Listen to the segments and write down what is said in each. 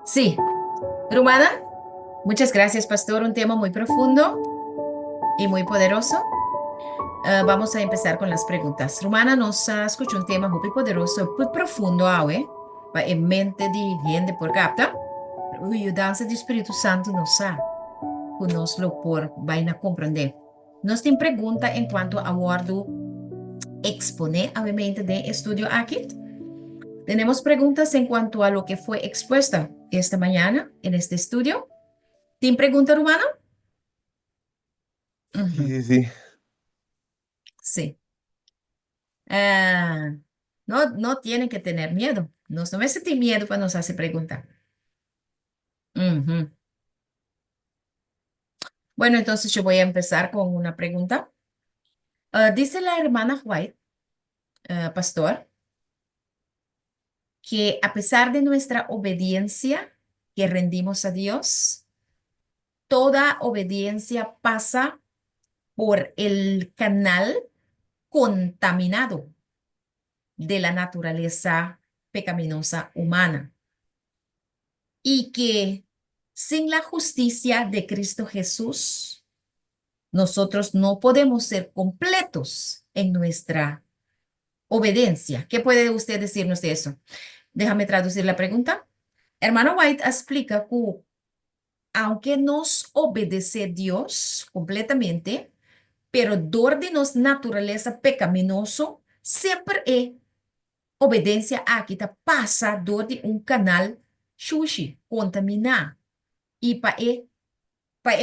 Sí. Rumana, muchas gracias, pastor. Un tema muy profundo y muy poderoso. Vamos a empezar con las preguntas. Rumana, nos a scucha un tema muy poderoso, muy profundo awe, pa e mente di hende por capta. Cu yudansa di Spiritu Santo nos sa cu nos lo por bay na comprende. Nos tin pregunta en cuanto a wordo expone awemente den e studio aki? Tenemos preguntas en cuanto a lo que fue expuesta esta mañana en este estudio? Tin pregunta, rumana? Sí, sí, sí. Sí. No, no tienen que tener miedo. Nos no mester tin miedo pa nos haci pregunta. Bueno, entonces yo voy a empezar con una pregunta. Dice la hermana White, pastor, que a pesar de nuestra obediencia que rendimos a Dios, toda obediencia pasa por el canal contaminado de la naturaleza pecaminosa humana y que sin la justicia de Cristo Jesús, nosotros no podemos ser completos en nuestra obediencia. ¿Qué puede usted decirnos de eso? Déjame traducir la pregunta. Hermano White explica que aunque nos obedece Dios completamente, pero dor di nos naturalesa pecaminoso, semper e obedencia aki ta pasa dor di un canal shushi, contamina, y pa e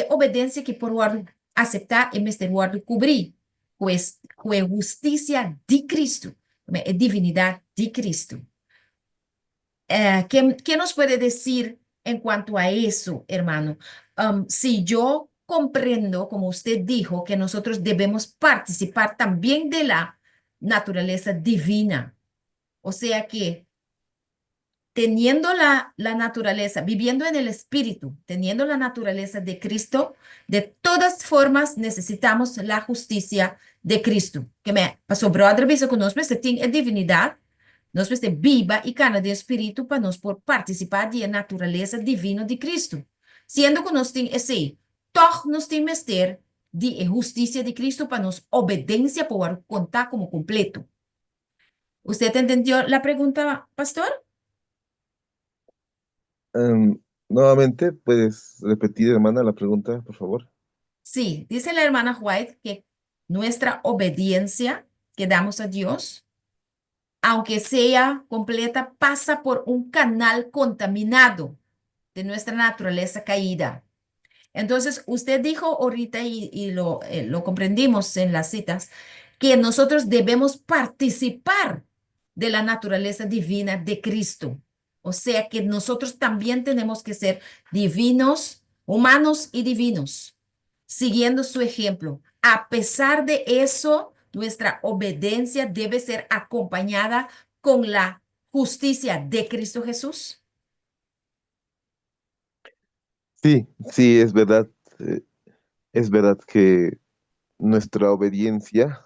obedencia cu por wordo acepta e mester wordo cubri cu e husticia di Cristo, e divinidad di Cristo. ¿Qué nos puede decir en cuanto a eso, hermano? Si yo comprendo, como usted dijo, que nosotros debemos participar también de la naturaleza divina. O sea que teniendo la naturaleza, viviendo en el Espíritu, teniendo la naturaleza de Cristo, de todas formas necesitamos la justicia de Cristo. Ke men, paso brother bisa ku nos mester tin e divinidat, nos mester biba i kana den Spiritu pa nos por partisipá di e naturalesa divino di Cristo. Siendo ku nos tin esei, toch nos tin mester di e hustisia di Cristo pa nos obedensia por konta komo kompleto. ¿Usted entendió la pregunta, pastor? Nuevamente, ¿puedes repetir, hermana, la pregunta, por favor? Sí, dice la hermana White que nuestra obediencia que damos a Dios, aunque sea completa, pasa por un canal contaminado de nuestra naturaleza caída. Entonces, usted dijo ahorita y lo comprendimos en las citas, que nosotros debemos participar de la naturaleza divina de Cristo. O sea que nosotros también tenemos que ser divinos, humanos y divinos, siguiendo su ejemplo. A pesar de eso, nuestra obediencia debe ser acompañada con la justicia de Cristo Jesús. Sí, es verdad. Es verdad que nuestra obediencia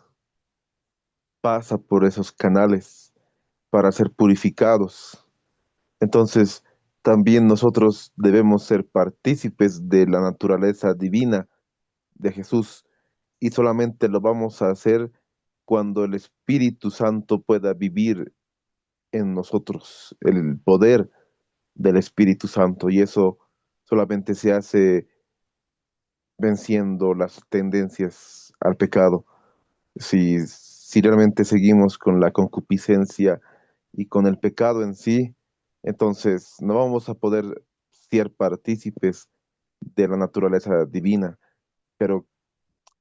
pasa por esos canales para ser purificados. Entonces, también nosotros debemos ser partícipes de la naturaleza divina de Jesús y solamente lo vamos a hacer cuando el Espíritu Santo pueda vivir en nosotros, el poder del Espíritu Santo, y eso solamente se hace venciendo las tendencias al pecado. Si realmente seguimos con la concupiscencia y con el pecado en sí, entonces no vamos a poder ser partícipes de la naturaleza divina, pero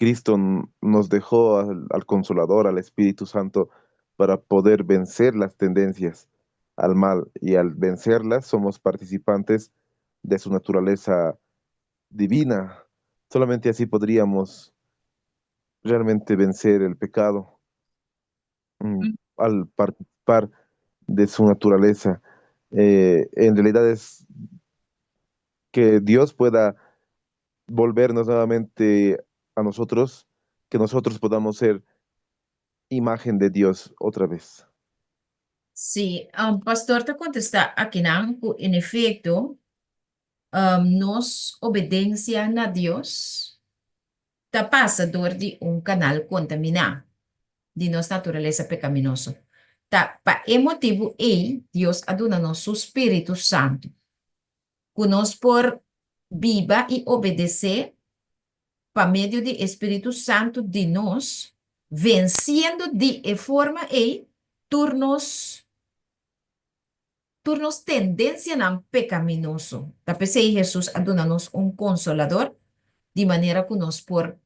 Cristo nos dejó al Consolador, al Espíritu Santo, para poder vencer las tendencias al mal, y al vencerlas somos participantes de su naturaleza divina. Solamente así podríamos realmente vencer el pecado, al participar de su naturaleza. En realidad es que Dios pueda volvernos nuevamente a nosotros, que nosotros podamos ser imagen de Dios otra vez. Sí, pastor ta kontestá akinan ku en efekto nos obedensia na Dios ta pasa dor di un kanal kontaminá di nos naturalesa pekaminoso. Ta pa e motibu ei Dios a duna nos su spiritu santu, ku nos por biba i obedesé pa medio di e spiritu santu di nos, vensiendo di e forma ei tur nos tur nos tendensianan pekaminoso. Ta p'esei Hesus a duna nos un Konsolador, di manera ku nos por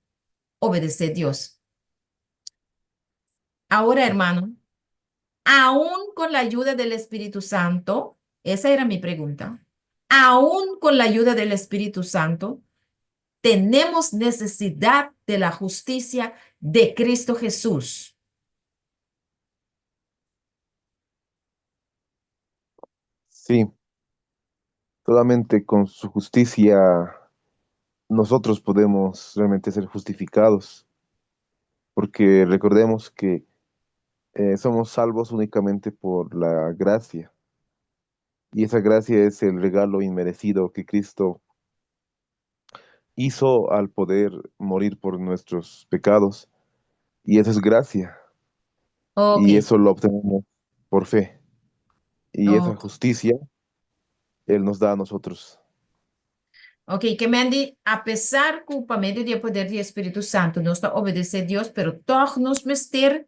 obedesé Dios. Awor, hermano, aun con la ayuda del Espíritu Santo, esa era mi pregunta, aun con la ayuda del Espíritu Santo, tenemos necesidad de la justicia de Cristo Jesús. Sí, solamente con su justicia nosotros podemos realmente ser justificados, porque recordemos que somos salvos únicamente por la gracia, y esa gracia es el regalo inmerecido que Cristo hizo al poder morir por nuestros pecados, y eso es gracia, y eso lo obtenemos por fe, y esa justicia Él nos da a nosotros. Ok, ke men di, apesar ku pa medio di e poder di e Spiritu Santu nos ta obedesé Dios, pero tòg nos mester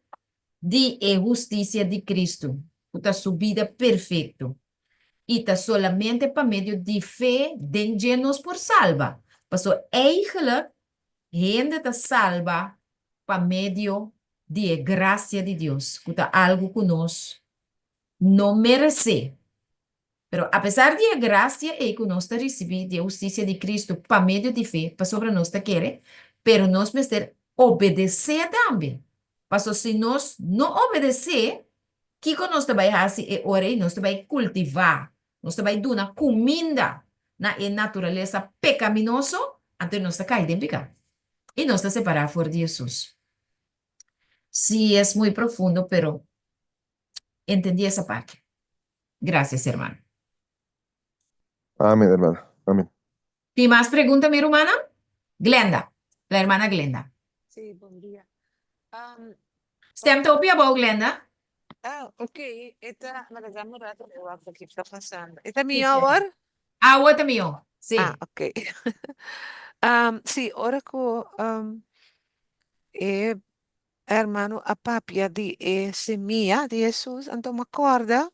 di e hustisia di Kristu, ku ta su bida perfekto. I ta solamente pa medio di fe den dje nos por salba. Pasobra eigenlijk hende ta salba pa medio di e grasia di Dios, ku ta algu ku nos no meresé. Pero apesar di e grasia ei ku nos ta risibí di e hustisia di Kristu pa medio di fe, pasobra nos ta kere, pero nos mester obedesé tambe. Paso si nos no obedesé, kiko nos ta bai hasi e ora ei? Nos ta bai kultivá, nos ta bai duna kuminda na e naturalesa pekaminoso, anto nos ta kai den piká i nos ta separá for di Hesus. Sí, es muy profundo, pero entendí esa parte. Gracias, hermano. Amén, hermana. Amén. Tin mas pregunta, mi rumana? Glenda, la hermana Glenda. Sí, bon dia. Stem ta hopi abou, Glenda. Ah, ok. E ta, ma ta dame un rato mi wak kiko ta pasando. E ta mihó awor? Awor ta mihó, sí. Ah, ok. Sí, ora ku e Hermano a papia di e semia di Hesus, anto mi a kòrda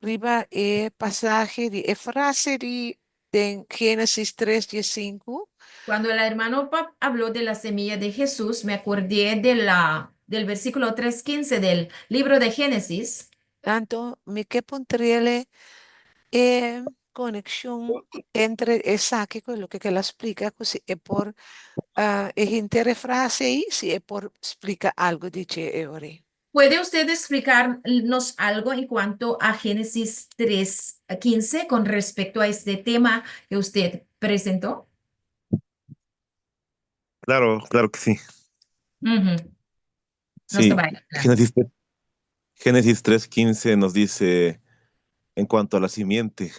riba e pasahe di e frase di den Génesis tres diesinku. Cuando el hermano habló de la semilla de Jesús, me acordé de la del versículo tres quince del libro de Génesis. Anto mi ke puntr'ele e konekshon entre esaki ku loke ku el a splika ku si e por e henter e frase ei si e por splika algu di dje e ora ei. Puede usted explicarnos algo en cuanto a Génesis tres, quince con respecto a este tema que usted presentó? Claro, claro que sí. Nos Sí, ta bai. Génesis, Génesis 3:15 nos dice en cuanto a la simiente.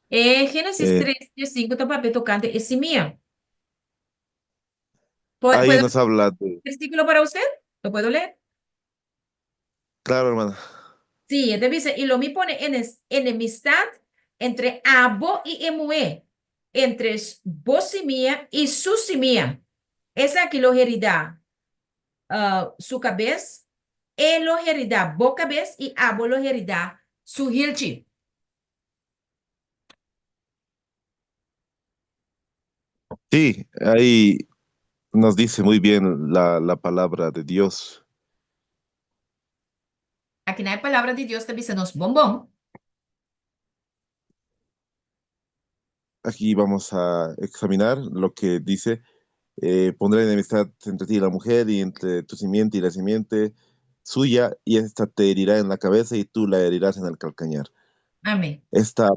E Génesis 3, 5 ta papia tocante e simia. Ahí ¿Puedo nos habla de... versículo para usted? ¿Lo puedo leer? Claro, hermana. Sí, e ta bisa, I lo mi pone enemistad entre abo i e muhé, entre bo simia i su simia. Esaki lo heridá su kabes, e lo heridá bo kabes i abo lo heridá su hilchi. Sí, ahí nos dice muy bien la palabra de Dios. Akinan e palabra di Dios ta bisa nos bon bon. Aquí vamos a examinar lo que dice. Pondré enemistad entre ti y la mujer, y entre tu simiente y la simiente suya, y esta te herirá en la cabeza y tú la herirás en el calcañar. Amén. Esta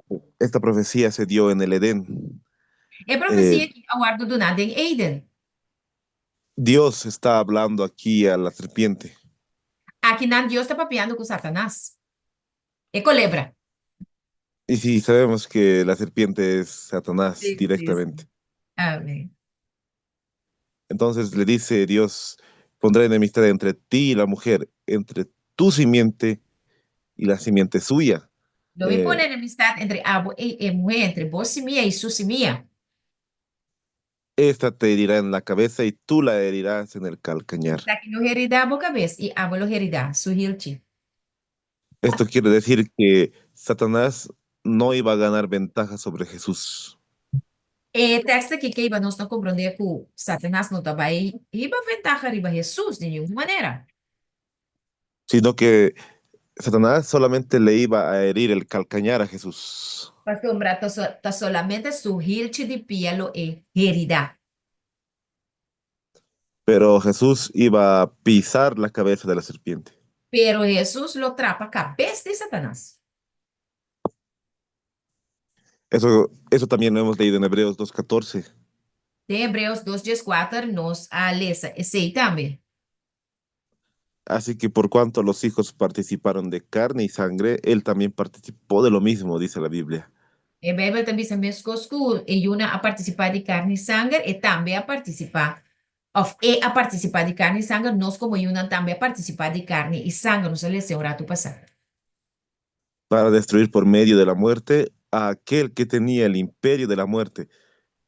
profecía se dio en el Edén. E profesia aki a wòrdu duná den Eden. Dios está hablando aquí a la serpiente. Akinan Dios ta papiando ku Satanas, e kolebra. Y sí, sabemos que la serpiente es Satanás Sí, sí, sí. directamente. Amén. Entonces le dice Dios, pondré enemistad entre ti y la mujer, entre tu simiente y la simiente suya. Lo mi pone Eh, enemistat entre abo i e muhé, entre bo simia i su simia. Esta te herirá en la cabeza y tú la herirás en el calcañar. Esaki lo heridá bo kabes i abo lo heridá su hilchi. Esto quiere decir que Satanás no iba a ganar ventaja sobre Jesús. E tekst aki ke hiba nos na komprondé ku Satanas no ta bai hiba ventaha riba Hesus di ningun manera. Sino que Satanás solamente le iba a herir el calcañar a Jesús. Pasobra ta solamente su hilchi di pia lo e heridá. Pero Jesús iba a pisar la cabeza de la serpiente. Pero Hesus lo trapa kabes di Satanas. Eso, eso también lo hemos leído en Hebreos 2.14. Den Hebreos dos dieskuater nos a lesa esei tambe. Así que por cuanto los hijos participaron de carne y sangre, él también participó de lo mismo, dice la Biblia. E Bijbel ta bisa meskos ku e yunan a partisipá di karni i sanger, e tambe a partisipá, òf e a partisipá di karni i sanger, nos komo yunan tambe a partisipá di karni i sanger, nos a lesa un ratu pasá. Para destruir por medio de la muerte a aquel que tenía el imperio de la muerte,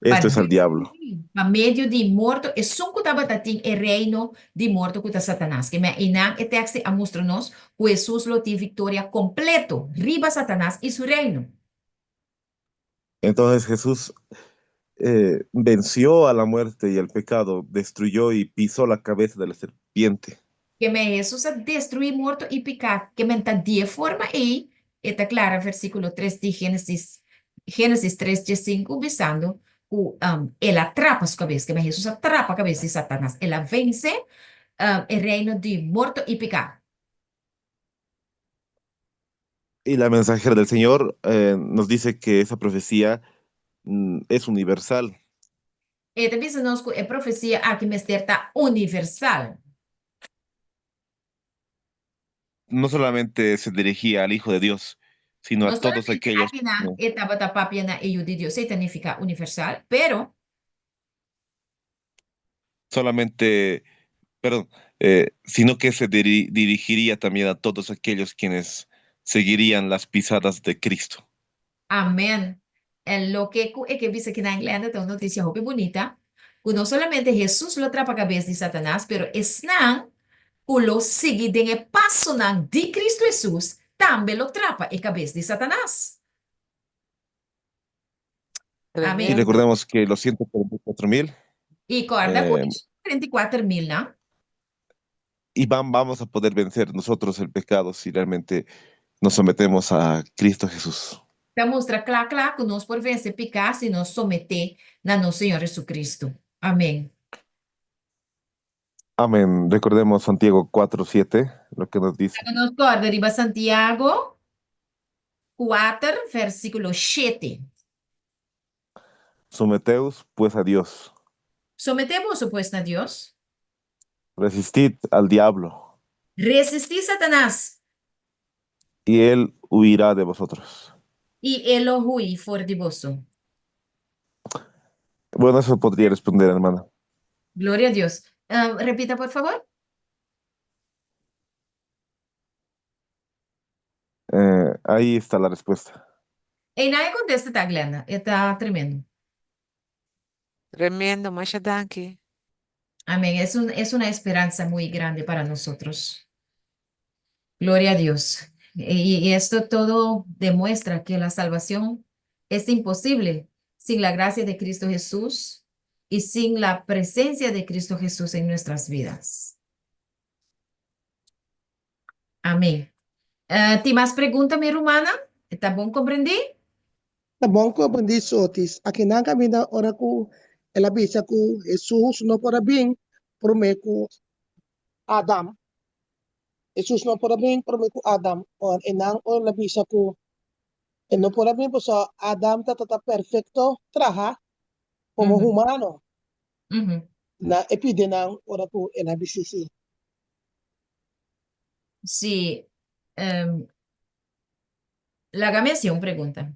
Pa esto es al diablo. destruí pa medio di morto esun ku tabata tin e reino di morto ku ta Satanas. Ke mei einan e tekst a mustra nos ku Hesus lo tin viktoria kompleto riba Satanas i su reino. Entonces Jesús venció a la muerte y al pecado, destruyó y pisó la cabeza de la serpiente. Ke men Hesus a destruí morto i piká. Ke men ta di e forma ei, e ta klara versíkulo tres di Génesis, Génesis tres diesinku, bisando ku el a trapa su kabes. Ke men Hesus a trapa kabes di Satanas. El a vense e reino di morto i piká. Y la mensajera del Señor nos dice que esa profecía es universal. E ta bisa nos ku e profesia aki mester ta universal. No solamente se dirigía al Hijo de Dios, sino a No todos solamente aquellos akinan e tabata papia na e Yu di Dios, esei ta nifiká universal, pero. Solamente, perdón, sino que se dirigiría también a todos aquellos quienes seguirían las pisadas de Cristo. Amen. E loke ku e ke bisa ki na Glenda ta un notisia hopi bunita, ku no solamente Hesus lo trapa kabes di Satanas, pero esnan ku lo sigui den e pasonan di Kristu Hesus tambe lo trapa e kabes di Satanas. Amen. Y recordemos que los 144 mil. I kòrda ku e 144 milnan. Y van, vamos a poder vencer nosotros el pecado si realmente nos sometemos a Cristo Jesús. Ta mustra kla kla ku nos por vense piká si nos someté na nos Señor Jesucristo. Amén. Amén. Recordemos Santiago 4, 7, lo que nos dice. Laga nos kòrda riba Santiago kuater, versíkulo shete. Someteos, pues, a Dios. Someté boso, pues, na Dios. Resistid al diablo. Resistí Satanas. Y él huirá de vosotros. I e lo hui for di boso. Bueno, eso podría responder, hermana. Gloria a Dios. Repita, por favor. Ahí está la respuesta. Einan e kontesta ta, Glenda. E ta tremendo. Tremendo, masha danki. Amén. Es un, es una esperanza muy grande para nosotros. Gloria a Dios. Y, y esto todo demuestra que la salvación es imposible sin la gracia de Cristo Jesús y sin la presencia de Cristo Jesús en nuestras vidas. Amén. Eh, tin mas pregunta, mi rumana? Ta bon comprendí? Ta bon comprendí, Sotis. Akinan caminda ora cu el a bisa cu Jesús no por a bin promé cu Adam. Jesús no por a bin promé cu Adam. Ora enan ora el a bisa cu e no por a bin pasobra Adam tabata perfecto traha como humano. Na e pide nan ora cu el a bisa si. Sí, laga mi hasi un pregunta.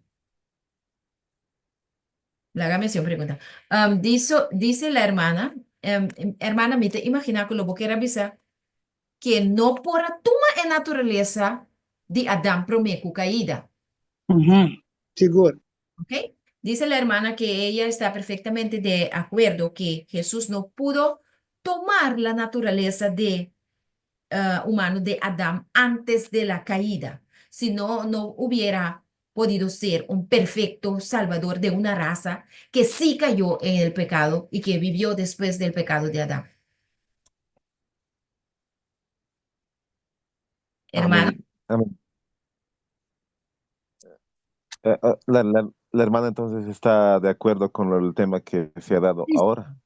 Laga mi hasi un pregunta. Dice la hermana, hermana, mi ta imaginá ku lo bo kier a bisa ke no por a tuma e naturalesa di Adam promé ku kaida. Sigur. Ok? Dice la hermana que ella está perfectamente de acuerdo que Jesús no pudo tomar la naturaleza de humano de Adán antes de la caída, si no, no hubiera podido ser un perfecto salvador de una raza que sí cayó en el pecado y que vivió después del pecado de Adán. Hermano. Amén. Amén. La hermana entonces está de acuerdo con el tema que se ha dado ahora.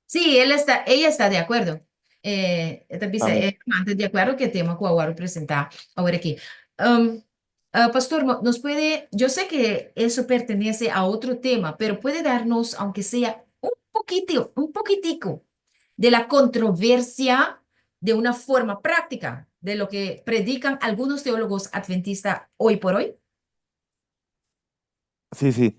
Sí, ella está de acuerdo. Dice, Amén. Di akuerdo ku e tema ku awor a presentá awor aki. Pastor, nos puede, yo sé que eso pertenece a otro tema, pero puede darnos, aunque sea un poquito, un poquitico, de la controversia de una forma práctica de lo que predican algunos teólogos adventistas hoy por hoy? Sí.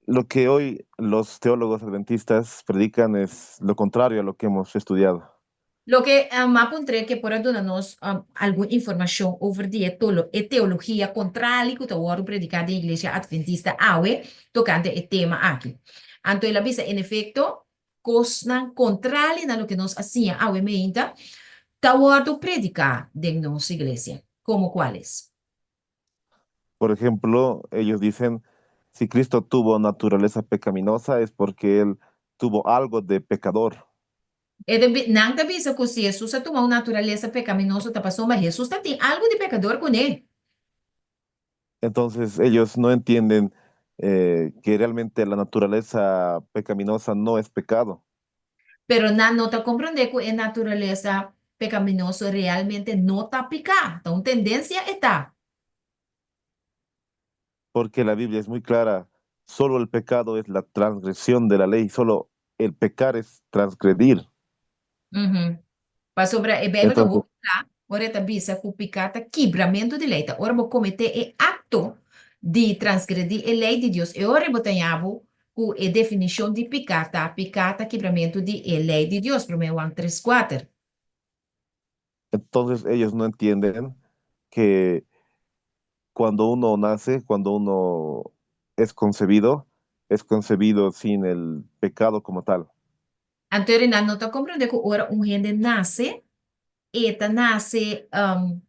Lo que hoy los teólogos adventistas predican es lo contrario a lo que hemos estudiado. Loke m'a puntr'é ku por duna nos algun informashon over di e teologia kontrario ku ta wòrdu prediká den iglesia adventista awe tokante e tema aki. Anto el a bisa, en efekto, kosnan kontrario na loke nos a siña awe meinta ta wòrdu prediká den nos iglesia. Komo kuales? Por ejemplo, ellos dicen, si Cristo tuvo naturaleza pecaminosa es porque él tuvo algo de pecador. Nan ta bisa ku si Hesus a tuma un naturalesa pekaminoso ta pasobra Hesus tabatin algu di pekador kuné. Entonces ellos no entienden que realmente la naturaleza pecaminosa no es pecado. Pero nan no ta komprondé ku e naturalesa pekaminoso realmente no ta piká. Ta un tendensia e ta. Porque la Biblia es muy clara, solo el pecado es la transgresión de la ley, solo el pecar es transgredir. Pasobra e Beibel ta Entonces, hopi kla, ora e ta bisa ku piká ta kibramentu di lei. Ta ora bo kometé e akto di transgredí e lei di Dios, e ora bo ta haña bo ku e definishon di piká ta, piká ta kibramentu di e lei di Dios, Promé Juan 3:4. Entonces ellos no entienden que cuando uno nace, cuando uno es concebido sin el pecado como tal. Anto nan no ta komprondé ku ora un hende nase, e ta nase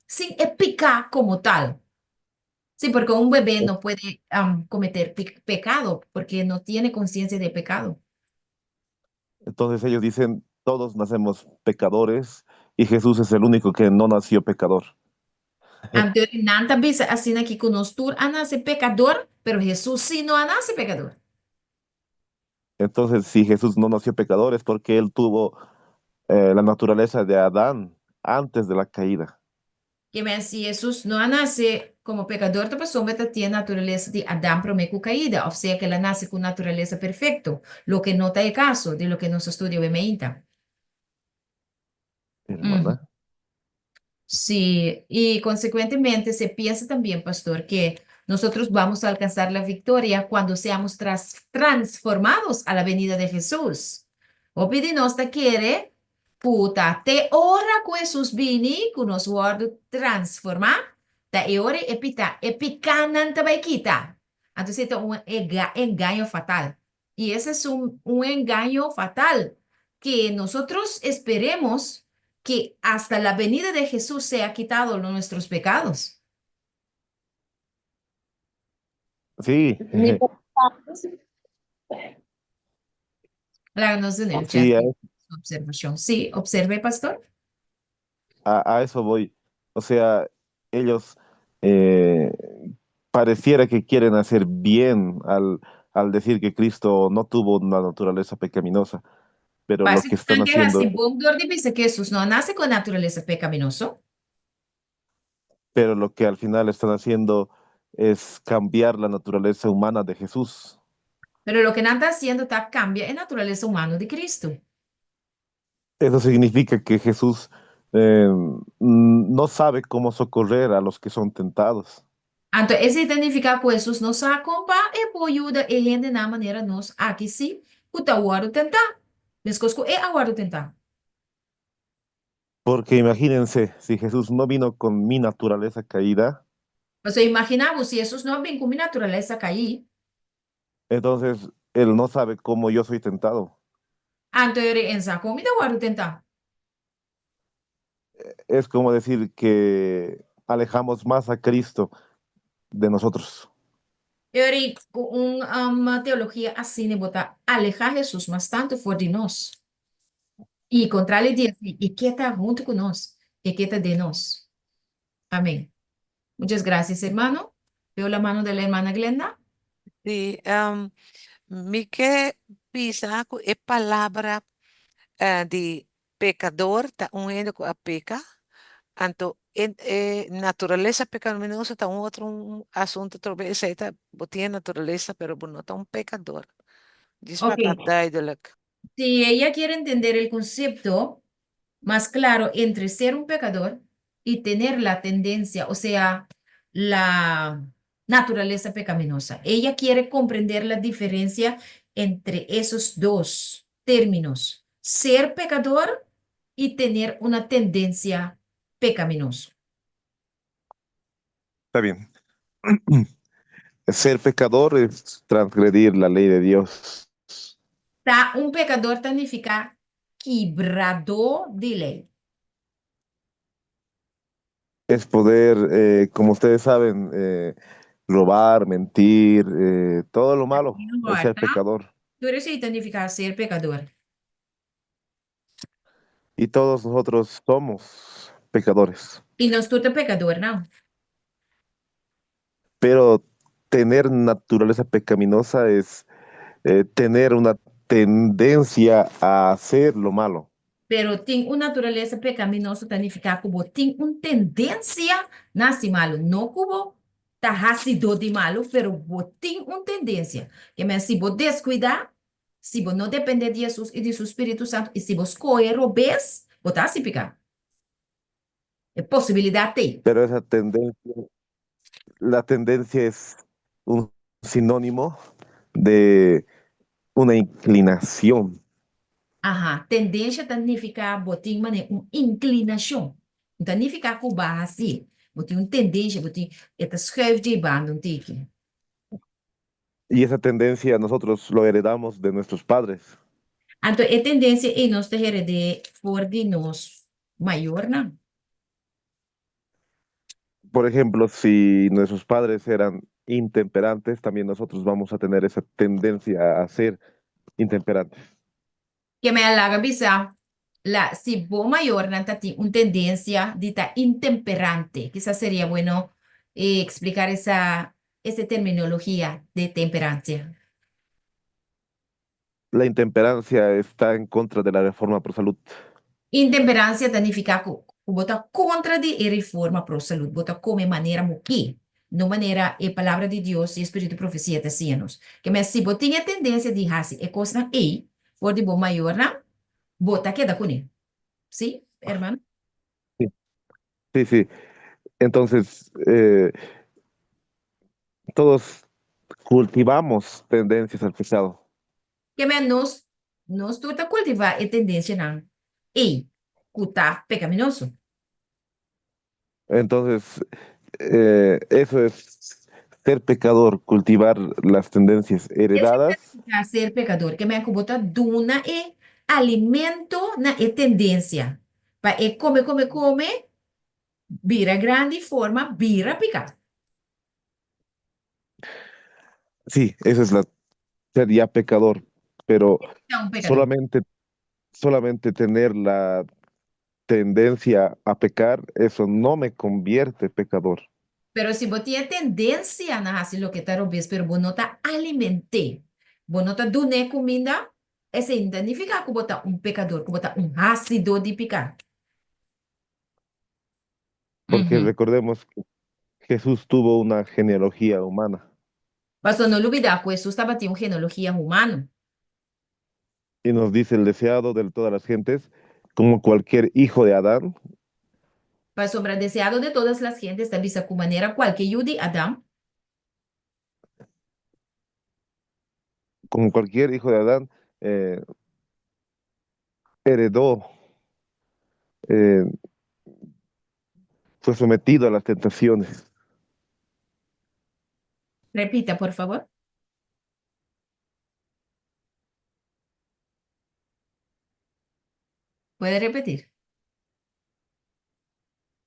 sin e piká komo tal. Sí, porque un bebé no puede cometer pecado porque no tiene conciencia de pecado. Entonces ellos dicen, todos nacemos pecadores y Jesús es el único que no nació pecador. Anto nan ta bisa asina aki ku nos tur a nase pekador, pero Hesus sí no a nase pekador. Entonces, si Jesús no nació pecador es porque él tuvo la naturaleza de Adán antes de la caída. Ke men si Hesus no a nase komo pekador, ta pasobra e tabatin naturalesa di Adam promé ku kaida, òf sea ku el a nase ku naturalesa perfekto, loke no ta e kaso di loke nos a studia awe meinta. Hermana. Sí, y consecuentemente se piensa también, pastor, que nosotros vamos a alcanzar la victoria cuando seamos transformados a la venida de Jesús. Hopi di nos ta kere ku ta te ora ku Hesus bini, ku nos wòrdu transformá, ta e ora e pita, e pikánan ta bai kita. Entonces ta un engaño fatal. Y ese es un engaño fatal que nosotros esperemos que hasta la venida de Jesús sea quitado nuestros pecados. Sí. Mi Háganos en el Sí, chat su observación. Sí, observe, pastor. A eso voy. O sea, ellos pareciera que quieren hacer bien al decir que Cristo no tuvo una naturaleza pecaminosa, pero lo que están haciendo, Hasi bon dor di bisa ku Hesus no a nase ku naturalesa pekaminoso. Pero lo que al final están haciendo es cambiar la naturaleza humana de Jesús. Pero loke nan ta hasiendo ta kambia e naturalesa humano di Kristu. Eso significa que Jesús Eh, no sabe cómo socorrer a los que son tentados. Anto esei ta nifiká ku Hesus no sa kon pa e por yuda e hendenan manera nos aki sí ku ta wòrdu tentá, meskos ku e a wòrdu tentá. Porque imagínense, si Jesús no vino con mi naturaleza caída, Pasobra imaginá bo, si Hesus no a bin ku mi naturalesa kaí, entonces Él no sabe cómo yo soy tentado. Anto e rei sa kon mi ta wòrdu tentá. Es como decir que alejamos más a Cristo de nosotros. E rei ku un teologia asina bo ta alehá Hesus mas tantu for di nos. I kontrali di esei, e ke ta huntu ku nos, e ke ta den nos. Amén. Muchas gracias, hermano. Veo la mano de la hermana Glenda. Sí, mi ke bisa ku e palabra di pekador ta un hende ku a peka, anto e naturalesa pekaminoso ta un otro un asuntu trobe, esei ta bo tin e naturalesa pero bo no ta un pekador. Djis pa ta duidelijk. Si ella quiere entender el concepto mas claro entre ser un pecador y tener la tendencia, o sea, la naturaleza pecaminosa. Ella quiere comprender la diferencia entre esos dos términos, ser pecador y tener una tendencia pecaminosa. Está bien. Ser pecador es transgredir la ley de Dios. Ta un pecador ta nifica kibradó di ley. Es poder, como ustedes saben, robar, mentir, todo lo malo, es ser pecador. Tur esei ta nifica ser pecador. Y todos nosotros somos pecadores. I nos tur ta pecadornan. Pero tener naturaleza pecaminosa es tener una tendencia a hacer lo malo. Pero tin un naturalesa pekaminoso ta nifiká ku bo tin un tendensia na hasi malu. No ku bo ta hasidó di malu, pero bo tin un tendensia. Ke men si bo deskuidá, si bo no dependé di Hesus i di su spiritu santu i si bo skohe robes, bo ta hasi piká. E posibilidat t'ei. Pero esa tendencia, la tendencia es un sinónimo de una inclinación. Aha, tendencia ta nifica bo tin mane un inclinacion. No ta nifica cu bo a haci. Bo tin un tendencia, bo tin, e ta schuif dje banda un tiki. Y esa tendencia nosotros lo heredamos de nuestros padres. Anto e tendencia ei nos ta hered'é for di nos mayornan. Por ejemplo, si nuestros padres eran intemperantes, también nosotros vamos a tener esa tendencia a ser intemperantes. Ke mi a laga bisa, la, si bo mayornan ta tin un tendencia di ta intemperante, kisas seria bueno explicar esa, ese terminologia de temperancia. La intemperancia está en contra de la reforma pro salud. Intemperancia ta nifica cu bo ta contra di e reforma pro salud, bo ta come manera bo ke, no manera e Palabra di Dios y e spiritu di profecia ta siña nos. Ke men si bo tin e tendencia di haci e cosnan ey for di bo mayornan, bo ta keda cune. Si, hermano? Sí, sí, sí. Entonces, todos cultivamos tendencias al pecado. Ke men nos, nos tur ta kultivá e tendensianan ei ku ta pekaminoso. Entonces, eso es ser pecador, cultivar las tendencias heredadas. Esei ta ser pekador. Ke men ku bo ta duna e alimento na e tendensia pa e kome, kome, kome, bira grandi, forma, bira piká. Sí, eso es la ser ya pecador, pero Ta un pekador. solamente, solamente tener la tendencia a pecar, eso no me convierte pecador. Pero si bo tin e tendensia na hasi loke ta robes, pero bo no ta aliment'é, bo no ta dun'é kuminda, esei no ta nifiká ku bo ta un pekador, ku bo ta un hasidó di piká. Porque recordemos que Jesús tuvo una genealogía humana. Pasobra no lubidá ku Hesus tabatin un genealogia humano. Y nos dice el deseado de todas las gentes, como cualquier hijo de Adán, Pasobra deseado de todas las gentes ta bisa ku manera kualke yu di Adam. Como cualquier hijo de Adán, heredó, fue sometido a las tentaciones. Repita, por favor. Puede repetir?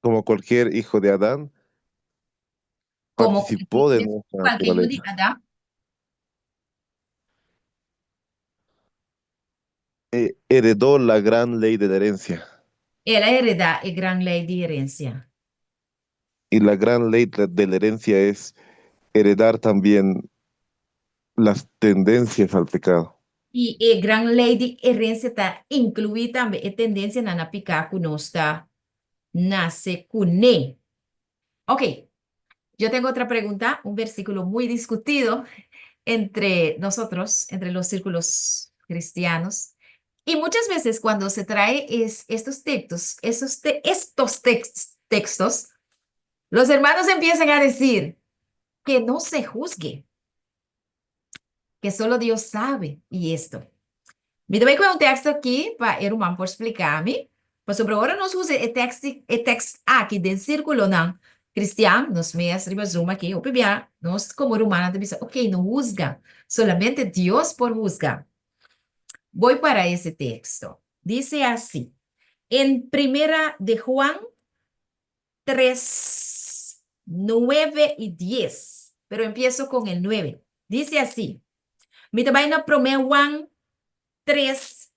Como cualquier hijo de Adán, Como participó de nuestra kualke yu di naturaleza. Adam. Heredó la gran ley de la herencia. El a heredá e gran lei di herensia. Y la gran ley de la herencia es heredar también las tendencias al pecado. I e gran lei di herensia ta inkluí tambe e tendensianan na piká ku nos ta nase kuné. Ok, yo tengo otra pregunta, un versículo muy discutido entre nosotros, entre los círculos cristianos. Y muchas veces cuando se trae estos textos, estos textos, los hermanos empiezan a decir que no se juzgue, que solo Dios sabe y esto. Mi ta bai ku un teksto aki pa e ruman por splika mi. Pasobra ora nos usa e tekst e tekst aki den sírkulonan kristian, nos mes riba Zoom aki, hopi bia nos komo rumannan ta bisa, ok, no husga, solamente Dios por husga. Voy para ese texto. Dice así, en Primera de Juan 3, 9 y 10, pero empiezo con el 9. Dice así, mi ta bai na Promé Juan 3,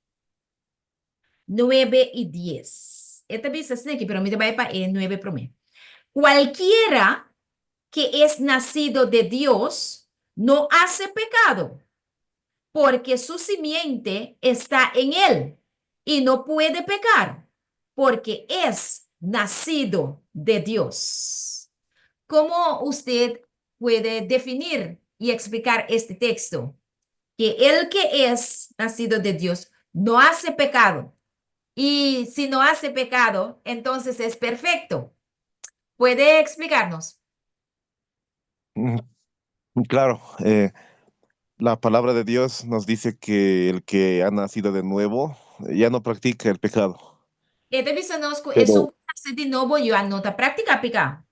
9 y 10. E ta bisa asina pero mi ta bai pa e 9 promé. Cualquiera que es nacido de Dios no hace pecado, porque su simiente está en él y no puede pecar, porque es nacido de Dios. ¿Cómo usted puede definir y explicar este texto? Que el que es nacido de Dios no hace pecado. Y si no hace pecado, entonces es perfecto. ¿Puede explicarnos? Claro, la palabra de Dios nos dice que el que ha nacido de nuevo ya no practica el pecado. E ta bisa nos ku esun ku nase di nobo ya no ta praktiká piká.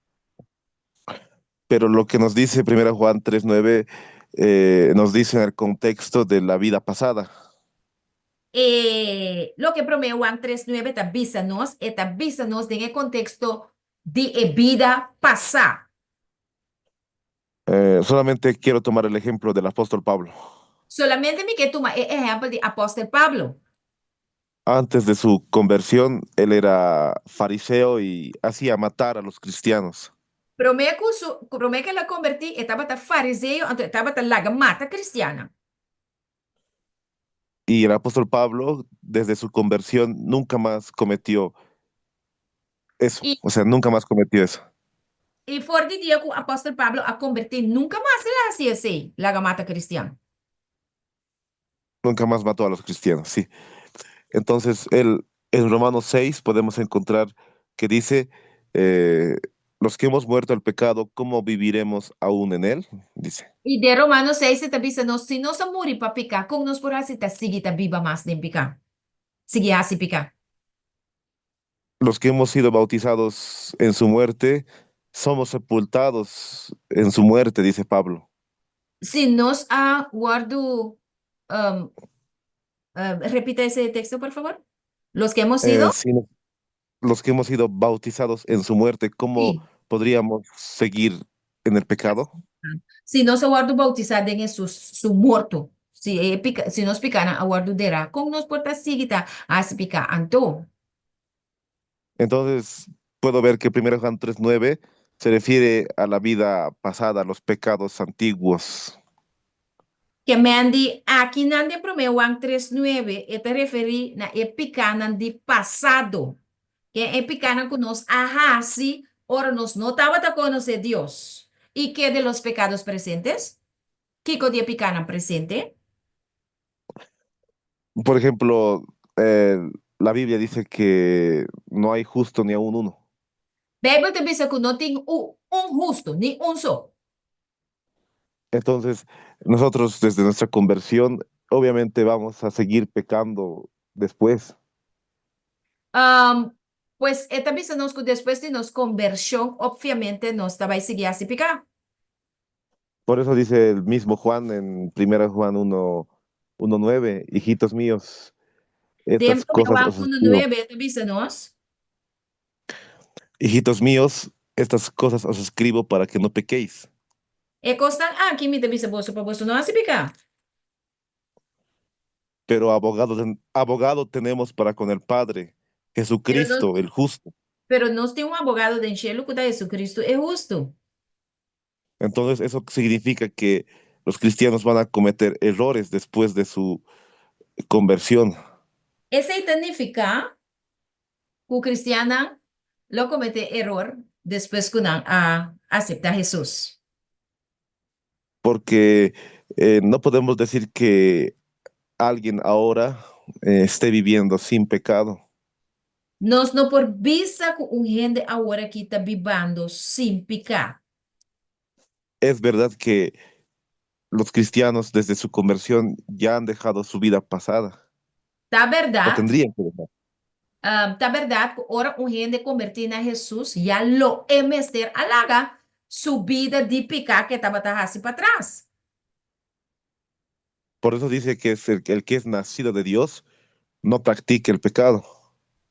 Pero lo que nos dice 1 Juan 3:9 nos dice en el contexto de la vida pasada. E loke Promé Juan 3:9 ta bisa nos, e ta bisa nos den e konteksto di e bida pasá. Solamente quiero tomar el ejemplo del apóstol Pablo. Solamente mi ke tuma e ehèmpel di apòstel Pablo. Antes de su conversión, él era fariseo y hacía matar a los cristianos. Promé ku su, promé ku el a kombertí, e tabata fariseo, anto e tabata laga mata kristiannan. Y el apóstol Pablo, desde su conversión, nunca más cometió eso. I. O sea, nunca más cometió eso. I for di dia ku apòstel Pablo a kombertí, nunka mas el a hasi esei, laga mata kristian. Nunca más mató a los cristianos, sí. Entonces, él, en Romanos 6 podemos encontrar que dice, los que hemos muerto al pecado, ¿cómo viviremos aún en él? Dice. I den Romanos 6 e ta bisa nos, si nos a muri pa piká, kon nos por hasi ta sigui ta biba mas den piká? Sigui hasi piká. Los que hemos sido bautizados en su muerte, somos sepultados en su muerte, dice Pablo. Si nos a wòrdu, repita ese texto, por favor. Los que hemos sido. Si los que hemos sido bautizados en su muerte, ¿cómo podríamos seguir en el pecado? Si nos a wòrdu boutisá den Hesus su morto, si e pika, si nos pikánan a wòrdu derá, kon nos por ta sigui ta hasi piká anto? Entonces, puedo ver que 1 Juan 3:9 se refiere a la vida pasada, a los pecados antiguos. Ke men di akinan den Promé Juan 3:9 e ta referí na e pikánan di pasado, ken e pikánan ku nos a hasi ora nos no tabata konosé Dios. I ke de los pecados presentes? Kiko di e pikánan presente? Por ejemplo, la Biblia dice que no hay justo ni aun uno. Beibel ta bisa ku no tin un hustu, ni un so. Entonces, nosotros desde nuestra conversión, obviamente vamos a seguir pecando después. Pues e ta bisa nos ku despues di nos kombershon, opviamente nos ta bai sigui hasi piká. Por eso dice el mismo Juan en 1 Juan 1, 1:9, hijitos míos, Den estas 1 cosas Juan os 1 escribo. 9 e ta bisa nos. Hijitos míos, estas cosas os escribo para que no pequéis. E kosnan aki mi ta bisa boso pa boso no hasi piká. Pero abogado, abogado tenemos para con el Padre, Pero nos, Jesucristo, el justo. pero nos tin un abogado den shelu ku ta Jesucristo e hustu. Entonces, eso significa que los cristianos van a cometer errores después de su conversión. Esei ta nifiká ku kristiannan lo kometé eror despues ku nan a aseptá Hesus. Porque no podemos decir que alguien ahora esté viviendo sin pecado. Nos no por bisa ku un hende aworakí ta bibando sin piká. Es verdad que los cristianos desde su conversión ya han dejado su vida pasada. Ta O bèrdat, tendrían que dejar. ta bèrdat ku ora un hende kombertí na Hesus ya lo e mester a laga su bida di piká ku e tabata hasi patras. Por eso dice que es el que es nacido de Dios no practique el pecado.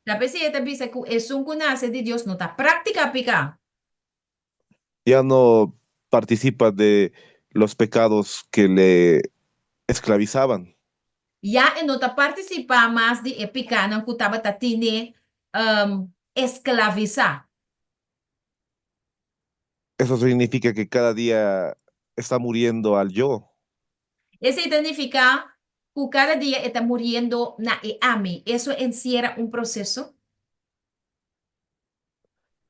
Ta p'esei e ta bisa ku esun ku nase di Dios no ta praktiká piká. Ya no participa de los pecados que le esclavizaban. Ya e no ta partisipá mas di e pikánan ku tabata tine esklavisá. Eso significa que cada día está muriendo al yo. Esei ta nifiká ku kada dia e ta muriendo na e ami. Eso ensiera un proseso.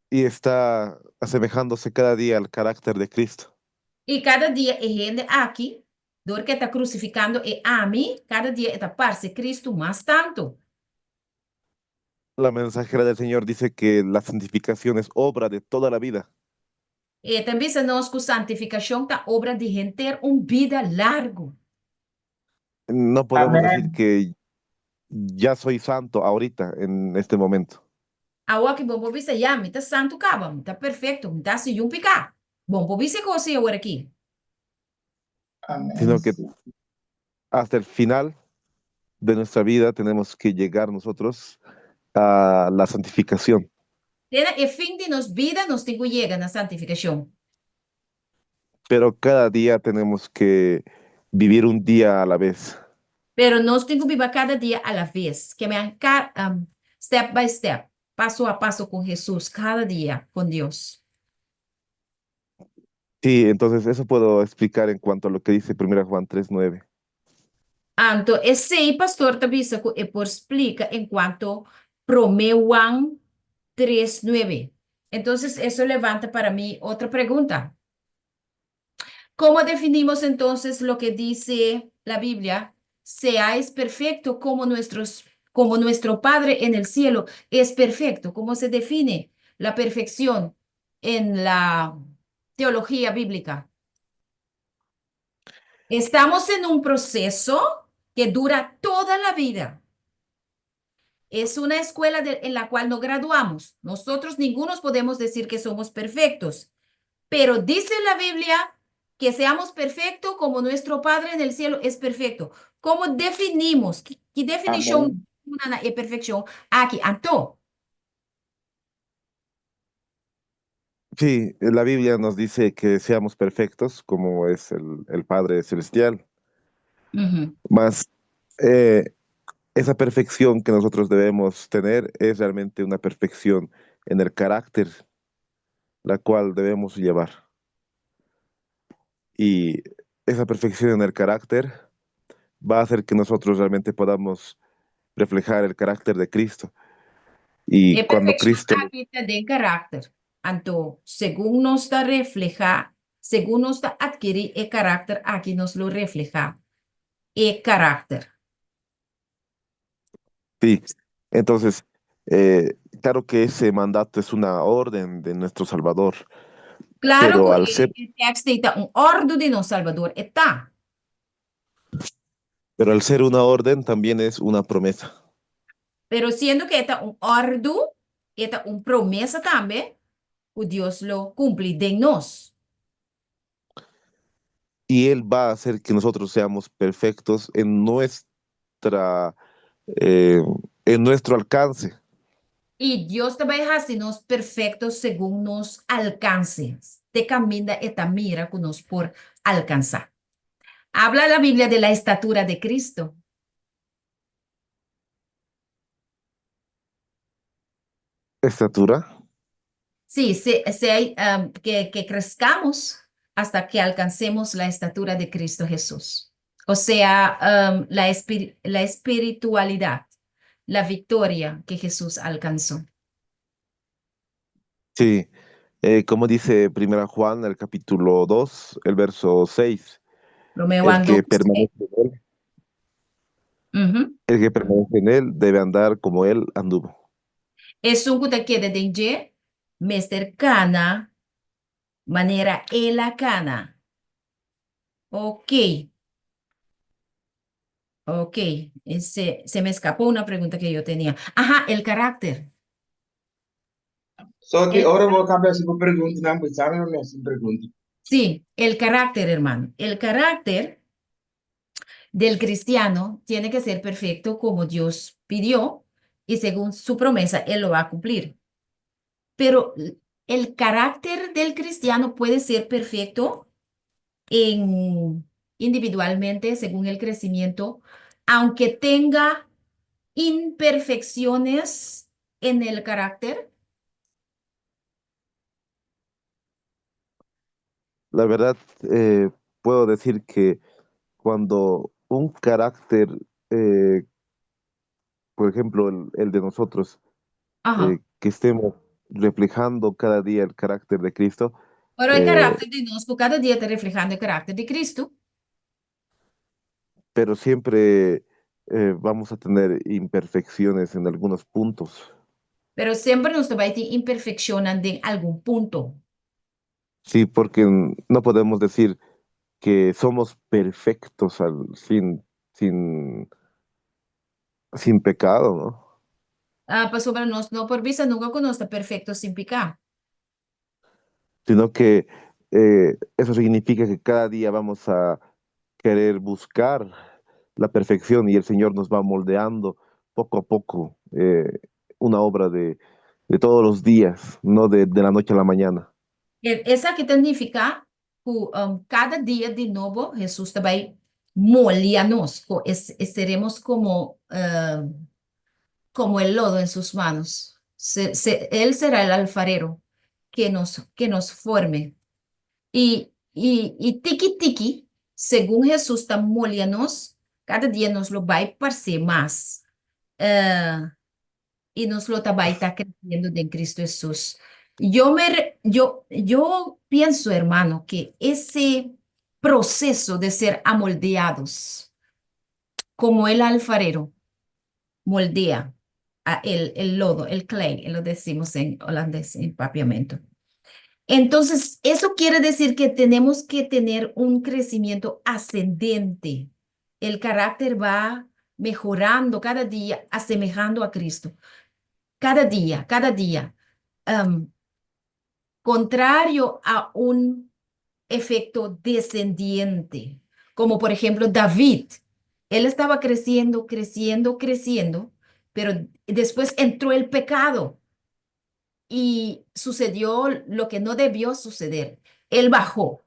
Y está asemejándose cada día al carácter de Cristo. I kada dia e hende aki, dor ku e ta krusifikando e ami, kada dia e ta parse Cristo mas tantu. La mensajera del Señor dice que la santificación es obra de toda la vida. E ta bisa nos ku santifikashon ta obra di henter un bida largu. No podemos decir Amén. que ya soy santo ahorita, en este momento. Awor aki bo por bisa, Ya, mi ta santu kaba, mi ta perfekto, mi ta hasi yun piká. Bo por bisa e kos ei awor aki. Amén. Sino que Sí. hasta el final de nuestra vida tenemos que llegar nosotros a la santificación. Te na e fin di nos bida nos tin ku yega na santifikashon. Pero cada día tenemos que vivir un día a la vez. Pero nos tin ku biba kada dia a la ves. Ke men step by step, paso a paso ku Hesus, kada dia kon Dios. Sí, entonces eso puedo explicar en cuanto a lo que dice 1 Juan 3:9. Anto esei pastor ta bisa ku e por splika en kuanto Promé Juan 3:9. Entonces eso levanta para mi otro pregunta. ¿Cómo definimos entonces lo que dice la Biblia? Seáis perfecto como nuestro Padre en el cielo es perfecto. ¿Cómo se define la perfección en la teología bíblica? Estamos en un proceso que dura toda la vida. Es una escuela en la cual no graduamos. Nosotros ninguno podemos decir que somos perfectos, pero dice la Biblia que seamos perfectos como nuestro Padre en el cielo es perfecto. ¿Cómo definimos? Ki definishon Amén. na e perfekshon aki, anto? Sí, la Biblia nos dice que seamos perfectos como es el Padre Celestial. Mas esa perfección que nosotros debemos tener es realmente una perfección en el carácter, la cual debemos llevar. Y esa perfección en el carácter va a hacer que nosotros realmente podamos reflejar el carácter de Cristo. Y E cuando perfekshon Cristo aki ta den karakter. Anto, segun nos ta reflehá, segun nos ta atkirí e karakter aki, nos lo reflehá e karakter. Sí, entonces Claro que ese mandato es una orden de nuestro Salvador, Claro pero ku al ser, e teksto ei ta un òrdu di nos Salbador, e ta. pero al ser una orden también es una promesa. Pero siendo ku e ta un òrdu, e ta un promesa tambe ku Dios lo kumpli den nos. Y Él va a hacer que nosotros seamos perfectos eh, en nuestro alcance. I Dios ta bai hasi nos perfekto segun nos alkanse, te kaminda e ta mira ku nos por alkansá. Habla la Biblia de la estatura de Cristo. ¿Estatura? Sí, que crezcamos hasta que alcancemos la estatura de Cristo Jesús. O sea, la espiritualidad, la victoria que Jesús alcanzó. Sí, como dice Primera Juan, el capítulo 2, el verso 6, Promé el Juan que 2. permanece en él, Ujú. el que permanece en él debe andar como él anduvo. Esun ku ta keda den dje, mester kana manera el a kana. Ok. Ok. Se me escapó una pregunta que yo tenía. Ajá, el carácter. So que El, ora bo kambia si pregunta, nan pues sabe no sin pregunta. Sí, el carácter, hermano. El carácter del cristiano tiene que ser perfecto como Dios pidió y según su promesa, Él lo va a cumplir. Pero el carácter del cristiano puede ser perfecto en, individualmente según el crecimiento, aunque tenga imperfecciones en el carácter. La verdad, puedo decir que cuando un carácter, eh, por ejemplo, el de nosotros, que estemos reflejando cada día el carácter de Cristo, Pero e karakter di nos, ku kada dia ta reflehando e karakter di Kristu. pero siempre vamos a tener imperfecciones en algunos puntos. Pero semper nos ta bai tin imperfekshonnan den algun punto. Sí, porque no podemos decir que somos perfectos sin pecado, ¿no? Pasobra nos no por bisa nunka ku nos ta perfekto sin piká. Sino que eso significa que cada día vamos a querer buscar la perfección y el Señor nos va moldeando poco a poco, una obra de todos los días, no de la noche a la mañana. Esaki ta nifiká ku kada dia di nobo Hesus ta bai molia nos, ku seremos como el lodo en sus manos. Él será el alfarero que nos forme. I tiki tiki, segun Hesus ta molia nos, kada dia nos lo bai parse mas. I nos lo ta bai ta kresiendo den Cristo Jesús. Yo pienso, hermano, que ese proceso de ser amoldeados, como el alfarero moldea el lodo, el clay, lo decimos en holandés, en papiamento. Entonces, eso quiere decir que tenemos que tener un crecimiento ascendente. El carácter va mejorando cada día, asemejando a Cristo. Cada día, cada día. Contrario a un efecto descendiente, como por ejemplo David. Él estaba creciendo, creciendo, creciendo, pero después entró el pecado y sucedió lo que no debió suceder. Él bajó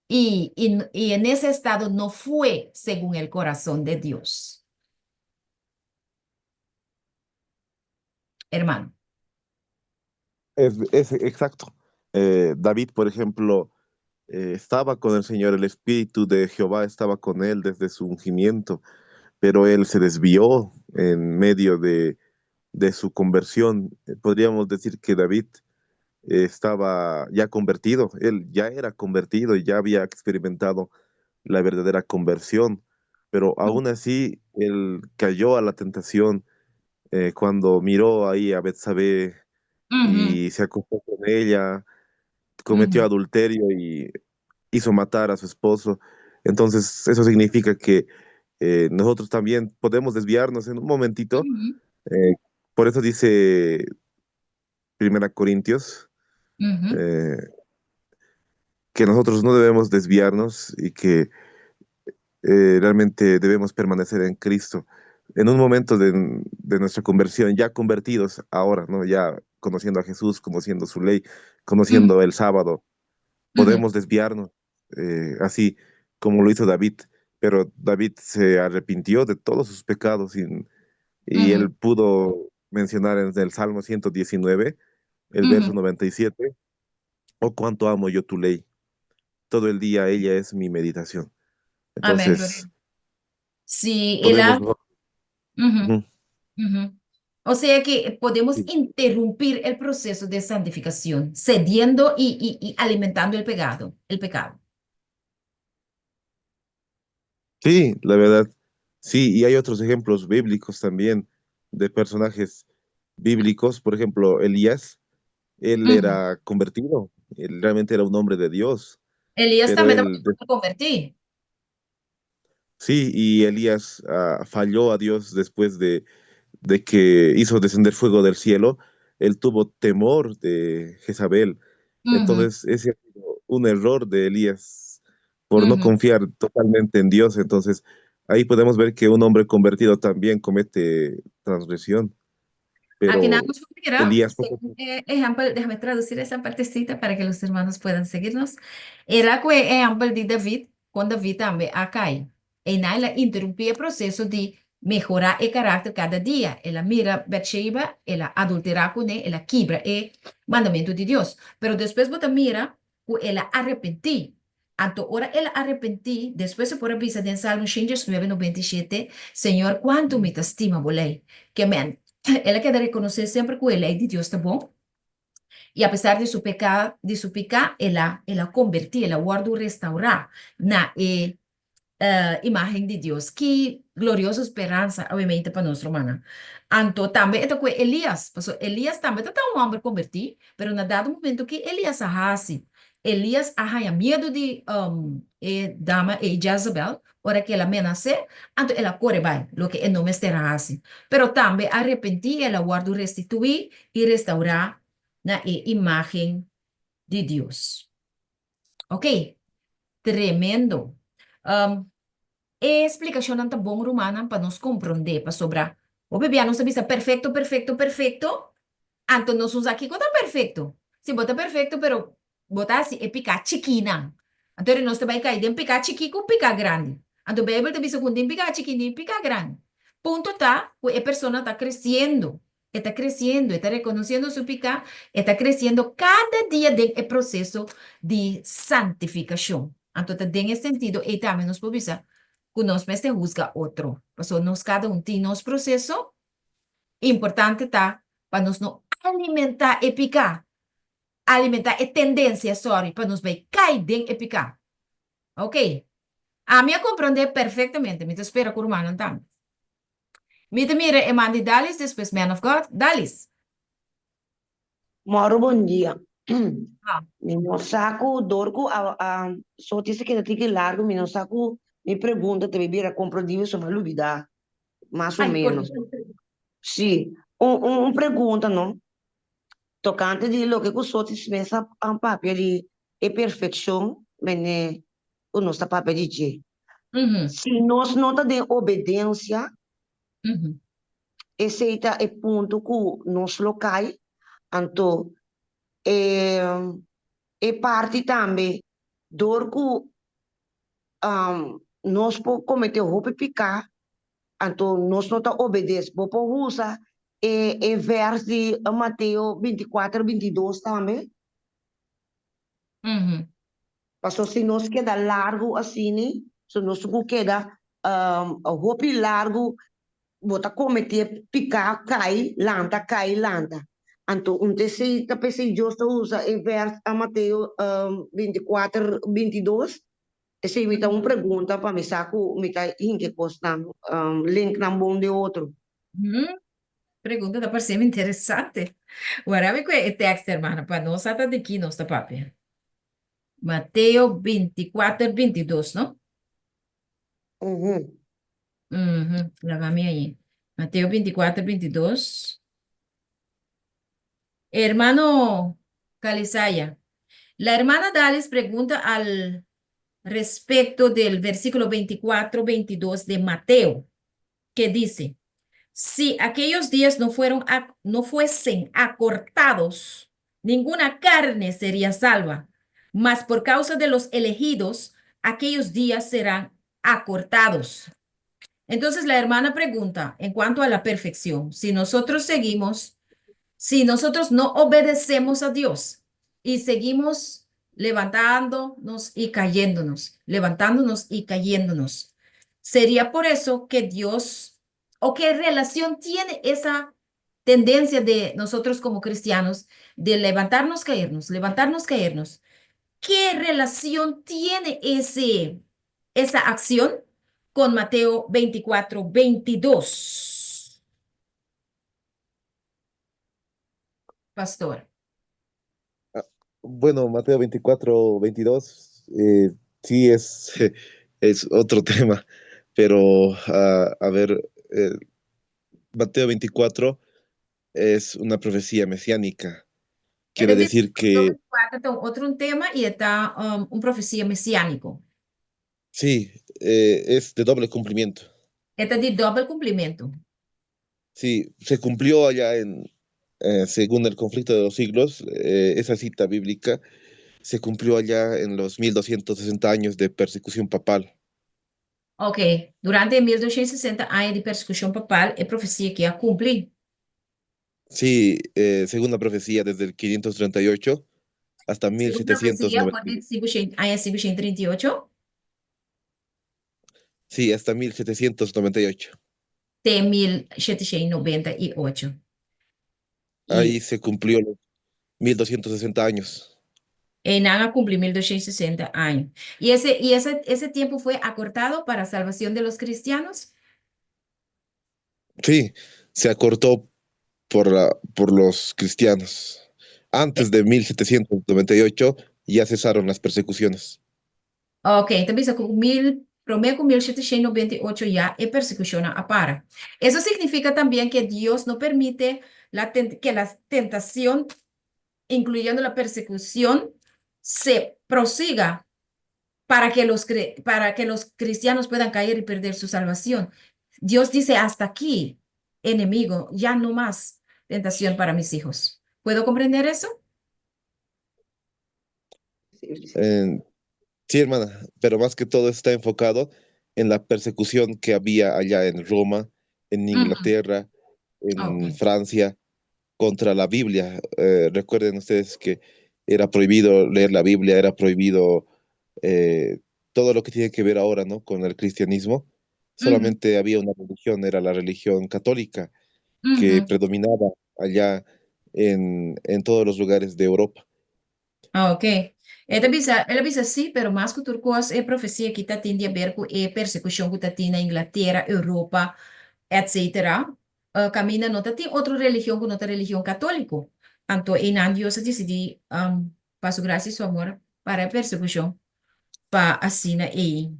y en ese estado no fue según el corazón de Dios. Hermano. Es exacto. David, por ejemplo, estaba con el Señor, el Espíritu de Jehová estaba con él desde su ungimiento, pero él se desvió en medio de su conversión. Podríamos decir que David estaba ya convertido, él ya era convertido y ya había experimentado la verdadera conversión, pero aún así él cayó a la tentación. Cuando miró ahí a Betsabé Ujú, y se acostó con ella, cometió ujú, adulterio y hizo matar a su esposo. Entonces, eso significa que nosotros también podemos desviarnos en un momentito. ujú, Eh, por eso dice Primera Corintios ujú, eh, que nosotros no debemos desviarnos y que realmente debemos permanecer en Cristo. En un momento de nuestra conversión, ya convertidos ahora, ¿no? Ya conociendo a Jesús, conociendo su ley, ujú, conociendo el sábado, ujú, podemos desviarnos, así como lo hizo David, pero David se arrepintió de todos sus pecados y ujú, él pudo mencionar en el Salmo 119, el verso ujú. 97, oh cuánto amo yo tu ley, todo el día ella es mi meditación. Amén, gloria. Entonces, Sí, el podemos... a- ujú, Ujú, ujú. O sea que podemos sí. interrumpir el proceso de santificación, cediendo y alimentando el pecado, el pecado. Sí, la verdad, sí, y hay otros ejemplos bíblicos también de personajes bíblicos, por ejemplo, Elías, él Ujú. era convertido, él realmente era un hombre de Dios, Elías pero también él, se convertí. sí, y Elías falló a Dios después de que hizo descender fuego del cielo, él tuvo temor de Jezabel. Ujú, Entonces, ese ha sido un error de Elías por no ujú. confiar totalmente en Dios. Entonces, ahí podemos ver que un hombre convertido también comete transgresión, Aquí nada pero más mira, Elías poco. según, ejemplo, déjame traducir esa partecita para que los hermanos puedan seguirnos. Era que ejemplo de David, con David también acá. En él interrumpía el proceso de mejorar el carácter cada día. Ela mira Bathsheba, ela adultera con él, ela quebra el mandamiento de Dios. Pero después bota mira, que ela arrepentí. Anto ora ela arrepentí, despues e por a bisa den Salmo 119, 97, Señor, kuantu mi ta stima bo lei. Ke men, el a keda rekonosé semper ku e lei di Dios ta bon, i apesar di su peká, di su piká, el a, el a kombertí, el a wòrdu restaurá na e imágen di Dios. Ki glorioso speransa awemente pa nos, rumannan! Anto tambe e ta ku Elías, pasobra Elías tambe ta ta un hòmber kombertí, pero na dado momento ki Elías a hasi? Elías a haña miedu di e dama ei Jezabel, ora ku el a menas'é, anto el a kore bai, loke e no mester a hasi. Pero tambe a arepentí, el a wòrdu restituí i restaurá na e imágen di Dios. Ok, tremendo. Um, e splikashonnan ta bon, rumannan, pa nos komprondé, pasobra hopi bia nos ta bisa perfekto, perfekto, perfekto, anto nos no sa kiko ta perfekto. Si bo ta perfekto, pero bo ta hasi e piká chikinan. Anto nos ta bai kai den piká chikí ku piká grandi. Anto Beibel ta bisa ku den piká chikí ni piká grandi. Punto ta ku e persona ta kresiendo. E ta creciendo, e ta reconociendo su pica, e ta creciendo cada dia den e proceso di santificacion. Anto ta den e sentido ei tambe nos por bisa cu nos mester huzga otro, pasobra nos cada un tin nos proceso. Importante ta pa nos no alimenta e pica, alimenta e tendencia, sorry, pa nos bay cay den e pica. Ok, ami a comprende perfectamente, mi ta spera cu rumannan tambe. Mi ta mira e man di Dalis despues Man of God. Dalis. Moro bon dia. Ah. Mi no sa ku dor ku a a soti sa keda tiki largu mi no sa ku mi pregunta ta bira komprondí so mi a lubidá mas o Ay, por menos. Sí, un un un pregunta no tokante di loke ku soti mes a a papia di e perfekshon mene ku nos ta papia di dje. Si nos no ta den obedensia, esei ta e punto ku nos lo kai. Anto e e parti tambe dor ku nos por kometé hopi piká, anto nos no ta obedes. Bo por usa e e vèrs di Mateo 24, 22 tambe. Paso si nos keda largu asini, so nos tin ku keda hopi largu, bo ta kometé piká, kai, lanta, kai, lanta. Anto un ta esei ta p'esei Dios ta usa e vèrs a Mateo 24, 22. Esei mi ta un pregunta pa mi sa ku mi ta hinka e kosnan, linknan bon den otro. Pregunta ta parsemi interesante. Wara mi kue e tekst, hermano, pa nos sa ta di ki nos ta papia. Mateo 24, 22, no? Ujú. Ujú, laga mi ahí. Mateo 24, 22. Hermano Calisaya, la hermana Dalis pregunta al respecto del versículo 24, 22 de Mateo, que dice, si aquellos días no fueron no fuesen acortados, ninguna carne sería salva, mas por causa de los elegidos, aquellos días serán acortados. Entonces la hermana pregunta en cuanto a la perfección, si nosotros seguimos, si nosotros no obedecemos a Dios y seguimos levantándonos y cayéndonos, levantándonos y cayéndonos, sería por eso que Dios, o qué relación tiene esa tendencia de nosotros como cristianos de levantarnos, caernos, levantarnos, caernos? ¿Qué relación tiene esa acción con Mateo 24, 22? Pastor. Ah, bueno, Mateo 24, 22, sí es otro tema, pero a ver, Mateo 24 es una profecía mesiánica. Quiere decir que... 24 otro tema y está un profecía mesiánico. Sí, es de doble cumplimiento. Este es de doble cumplimiento. Sí, se cumplió allá según el conflicto de los siglos, esa cita bíblica se cumplió allá en los 1260 años de persecución papal. Ok, durante 1260 años de persecución papal, e profesia aki a kumpli. Sí, según la profecía, desde el 538 hasta Según profesia, 1790. for di aña 538. Sí, hasta 1798. Te 1798. Y Ahí se cumplió los 1260 años. Einan a kumpli 1260 aña. ¿Y ese tiempo fue acortado para salvación de los cristianos? Sí, se acortó por los cristianos. Antes de 1798 ya cesaron las persecuciones. Ok, tambe ku mil, promé ku 1798 ya e persekushon a para. Eso significa también que Dios no permite que la tentación, incluyendo la persecución, se prosiga para que los cristianos puedan caer y perder su salvación. Dios dice, hasta aquí, enemigo, ya no más tentación para mis hijos. ¿Puedo comprender eso? Sí. Sí, hermana, pero más que todo está enfocado en la persecución que había allá en Roma, en Inglaterra, en Francia, contra la Biblia. Recuerden ustedes que era prohibido leer la Biblia, era prohibido todo lo que tiene que ver ahora, ¿no?, con el cristianismo. Solamente había una religión, era la religión católica, que Ujú. predominaba allá en todos los lugares de Europa. Ah, ok. El a bisa sí, pero mas ku tur kos e profesia aki tin di aber ku e persekushon ku tin na Inglatera, Europa, etc. Kaminda no tin otro religion ku no ta religion katóliko. Anto, einan Dios a disidí pa su grasia i su amor para e persekushon pa asina e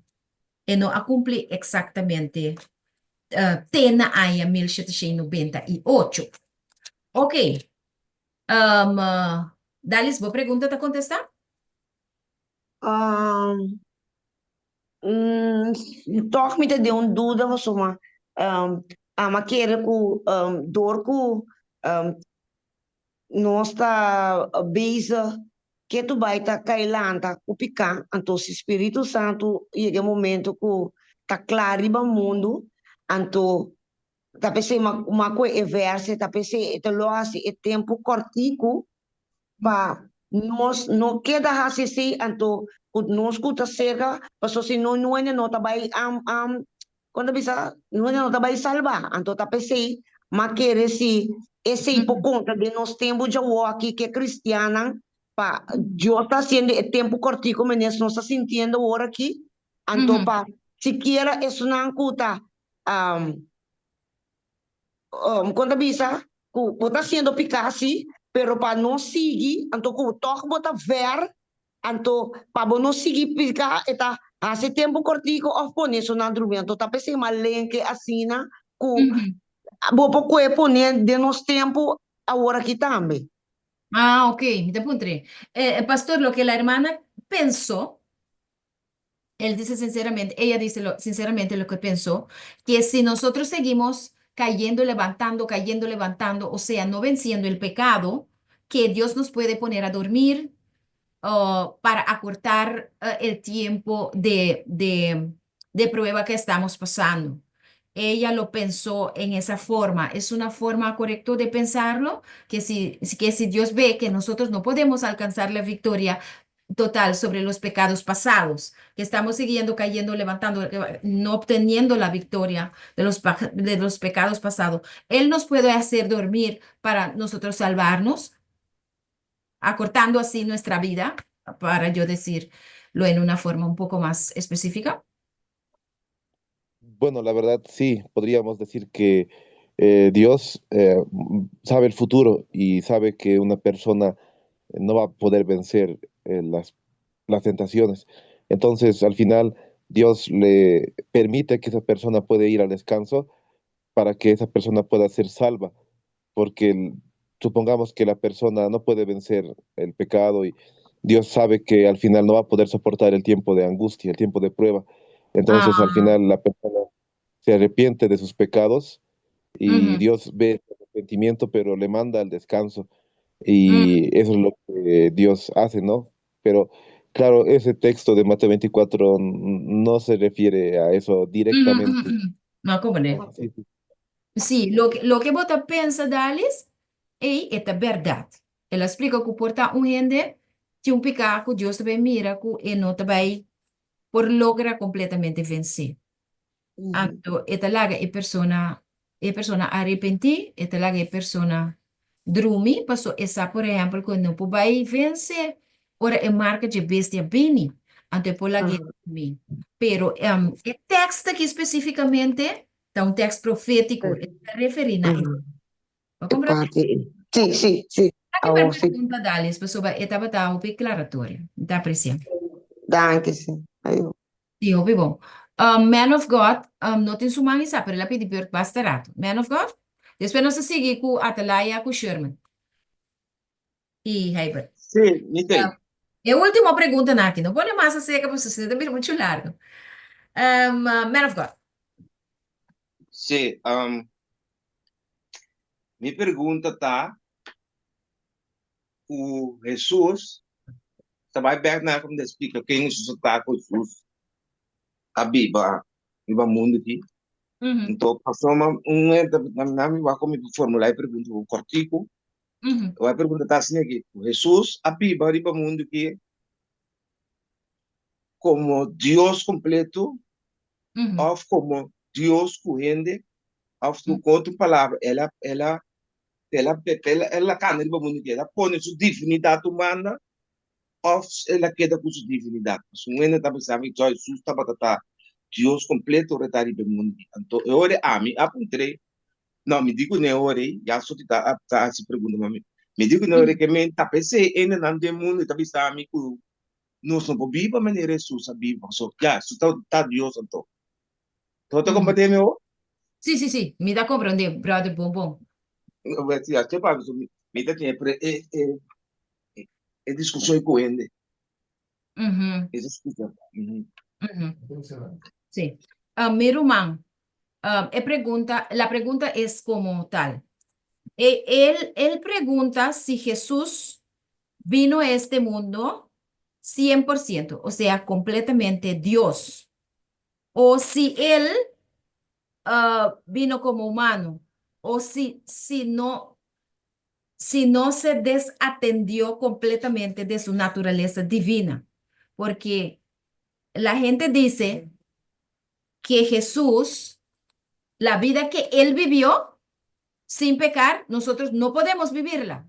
no a kumpli eksaktamente te na aña 1798. Ok. Dalis, bo pregunta ta kontestá? Toch mi ta den un duda ma ami kere ku dor ku nos ta bezig ketu bai ta kai lanta ku piká, anto si Spiritu Santu yega momento ku ta kla riba mundu, anto ta p'esei m'a kue e verse, ta p'esei ta lo hasi e tempu kòrtiku pa nos no keda hasi esei, anto ku nos ku ta serka, pasobra si no nuende no ta bai kon ta bisa, nuende no ta bai salba, anto ta p'esei m'a kere si esei por konta den nos tempu djawo aki ke kristiannan pa Dios ta hasiendo e tempu kòrtiku menes nos ta sintiendo awor aki, anto pa sikiera esunnan ku ta. Kon ta bisa ku bo ta hasiendo piká sí, pero pa no sigui, anto ku tòg bo ta vèr, anto pa bo no sigui piká e ta hasi tempu kòrtiku òf pone su nan drumi. Anto ta p'esei malenke asina ku bo por kohe pone den nos tempu aworakí tambe. Ah, ok, mi ta puntr'é. Pastor, loke la hermana pensó Él dice sinceramente, ella dice lo, sinceramente lo que pensó, que si nosotros seguimos cayendo, levantando, cayendo, levantando, o sea, no venciendo el pecado, que Dios nos puede poner a dormir uh, para acortar uh, el tiempo de, de, de prueba que estamos pasando. Ella lo pensó en esa forma. ¿Es una forma correcta de pensarlo? Que si Dios ve que nosotros no podemos alcanzar la victoria total sobre los pecados pasados, que estamos siguiendo cayendo, levantando, no obteniendo la victoria de los pecados pasados, Él nos puede hacer dormir para nosotros salvarnos, acortando así nuestra vida, para yo decirlo en una forma un poco más específica. Bueno, la verdad sí, podríamos decir que Dios sabe el futuro y sabe que una persona no va a poder vencer las tentaciones. Entonces, al final, Dios le permite que esa persona pueda ir al descanso para que esa persona pueda ser salva, porque supongamos que la persona no puede vencer el pecado y Dios sabe que al final no va a poder soportar el tiempo de angustia, el tiempo de prueba. Entonces, al final, la persona se arrepiente de sus pecados y Dios ve el arrepentimiento, pero le manda al descanso. Y eso es lo que Dios hace, ¿no? Pero claro, ese texto de Mateo 24 no se refiere a eso directamente. No, komprondé. Sí. Sí, loke bo ta pensa, Dalis, ei, ta berdat. El a splika ku por ta un hende tin un piká ku Dios ta bai mira ku e no ta bai por logra kompletamente vense. Anto, e ta laga e persona arepentí, e ta laga e persona drumi, paso e sa, por ehèmpel, ku e no por bai vense ora e marka dje bestia bini, anto e por lag'é drumi. Pero e tekst aki spesífikamente ta un tekst profétiko, e ta referí na e. Bo komprondé? Sí. Danki pa e pregunta, Dalis, pasobra e tabata hopi aklaratorio. Mi ta apresiá. Danki, sí. Ayo. Sí, hopi bon. Man of God, no tin su man isa, pero el a pidi beurt basta rato. Man of God? Despues nos ta sigui ku Atalaya ku Sherman i Heibert. Sí, mi t'ei. E último preguntanan aki. No pone mas aserka pasobra si no ta bira muchu largu. Man of God. Sí, mi pregunta ta ku Hesus ta bai bek na kon ta splika ken Hesus ta ku Hesus a biba riba mundu aki. Nto pasobra un hende na mi wak mi por formula e pregunta un kòrtiku. E pregunta ta asina aki, ku Hesus a biba riba mundu aki komo Dios kompleto òf komo Dios ku hende òf ku otro palabra el a el a el a el a kanda riba mundu aki el a pone su divinidat un banda òf el a keda ku su divinidat. Pasobra un hende ta bisa mi Hesus tabata ta Dios kompleto ora e ta riba e mundu aki. Anto e ora ami a puntr'é, no mi di kuné e ora ei, ya so ta ta hasi pregunta pa mi, mi di kuné e ora ei ke men ta p'esei hendenan den mundu ta bisa mi ku nos no por biba manera Hesus a biba pasobra ya Hesus ta Dios anto. Bo ta komprendé mi awor? Sí, mi ta komprendé, brother, bon bon. Sí, así pa mi, mi ta tin e, e, e, e diskushon ku hende. E diskushon. Sí. Mi ruman, e pregunta, la pregunta es como tal. Él pregunta si Jesús vino a este mundo 100%, o sea, completamente Dios, o si él vino como humano, o si no se desatendió completamente de su naturaleza divina. Porque la gente dice que Jesús, la vida que él vivió sin pecar, nosotros no podemos vivirla.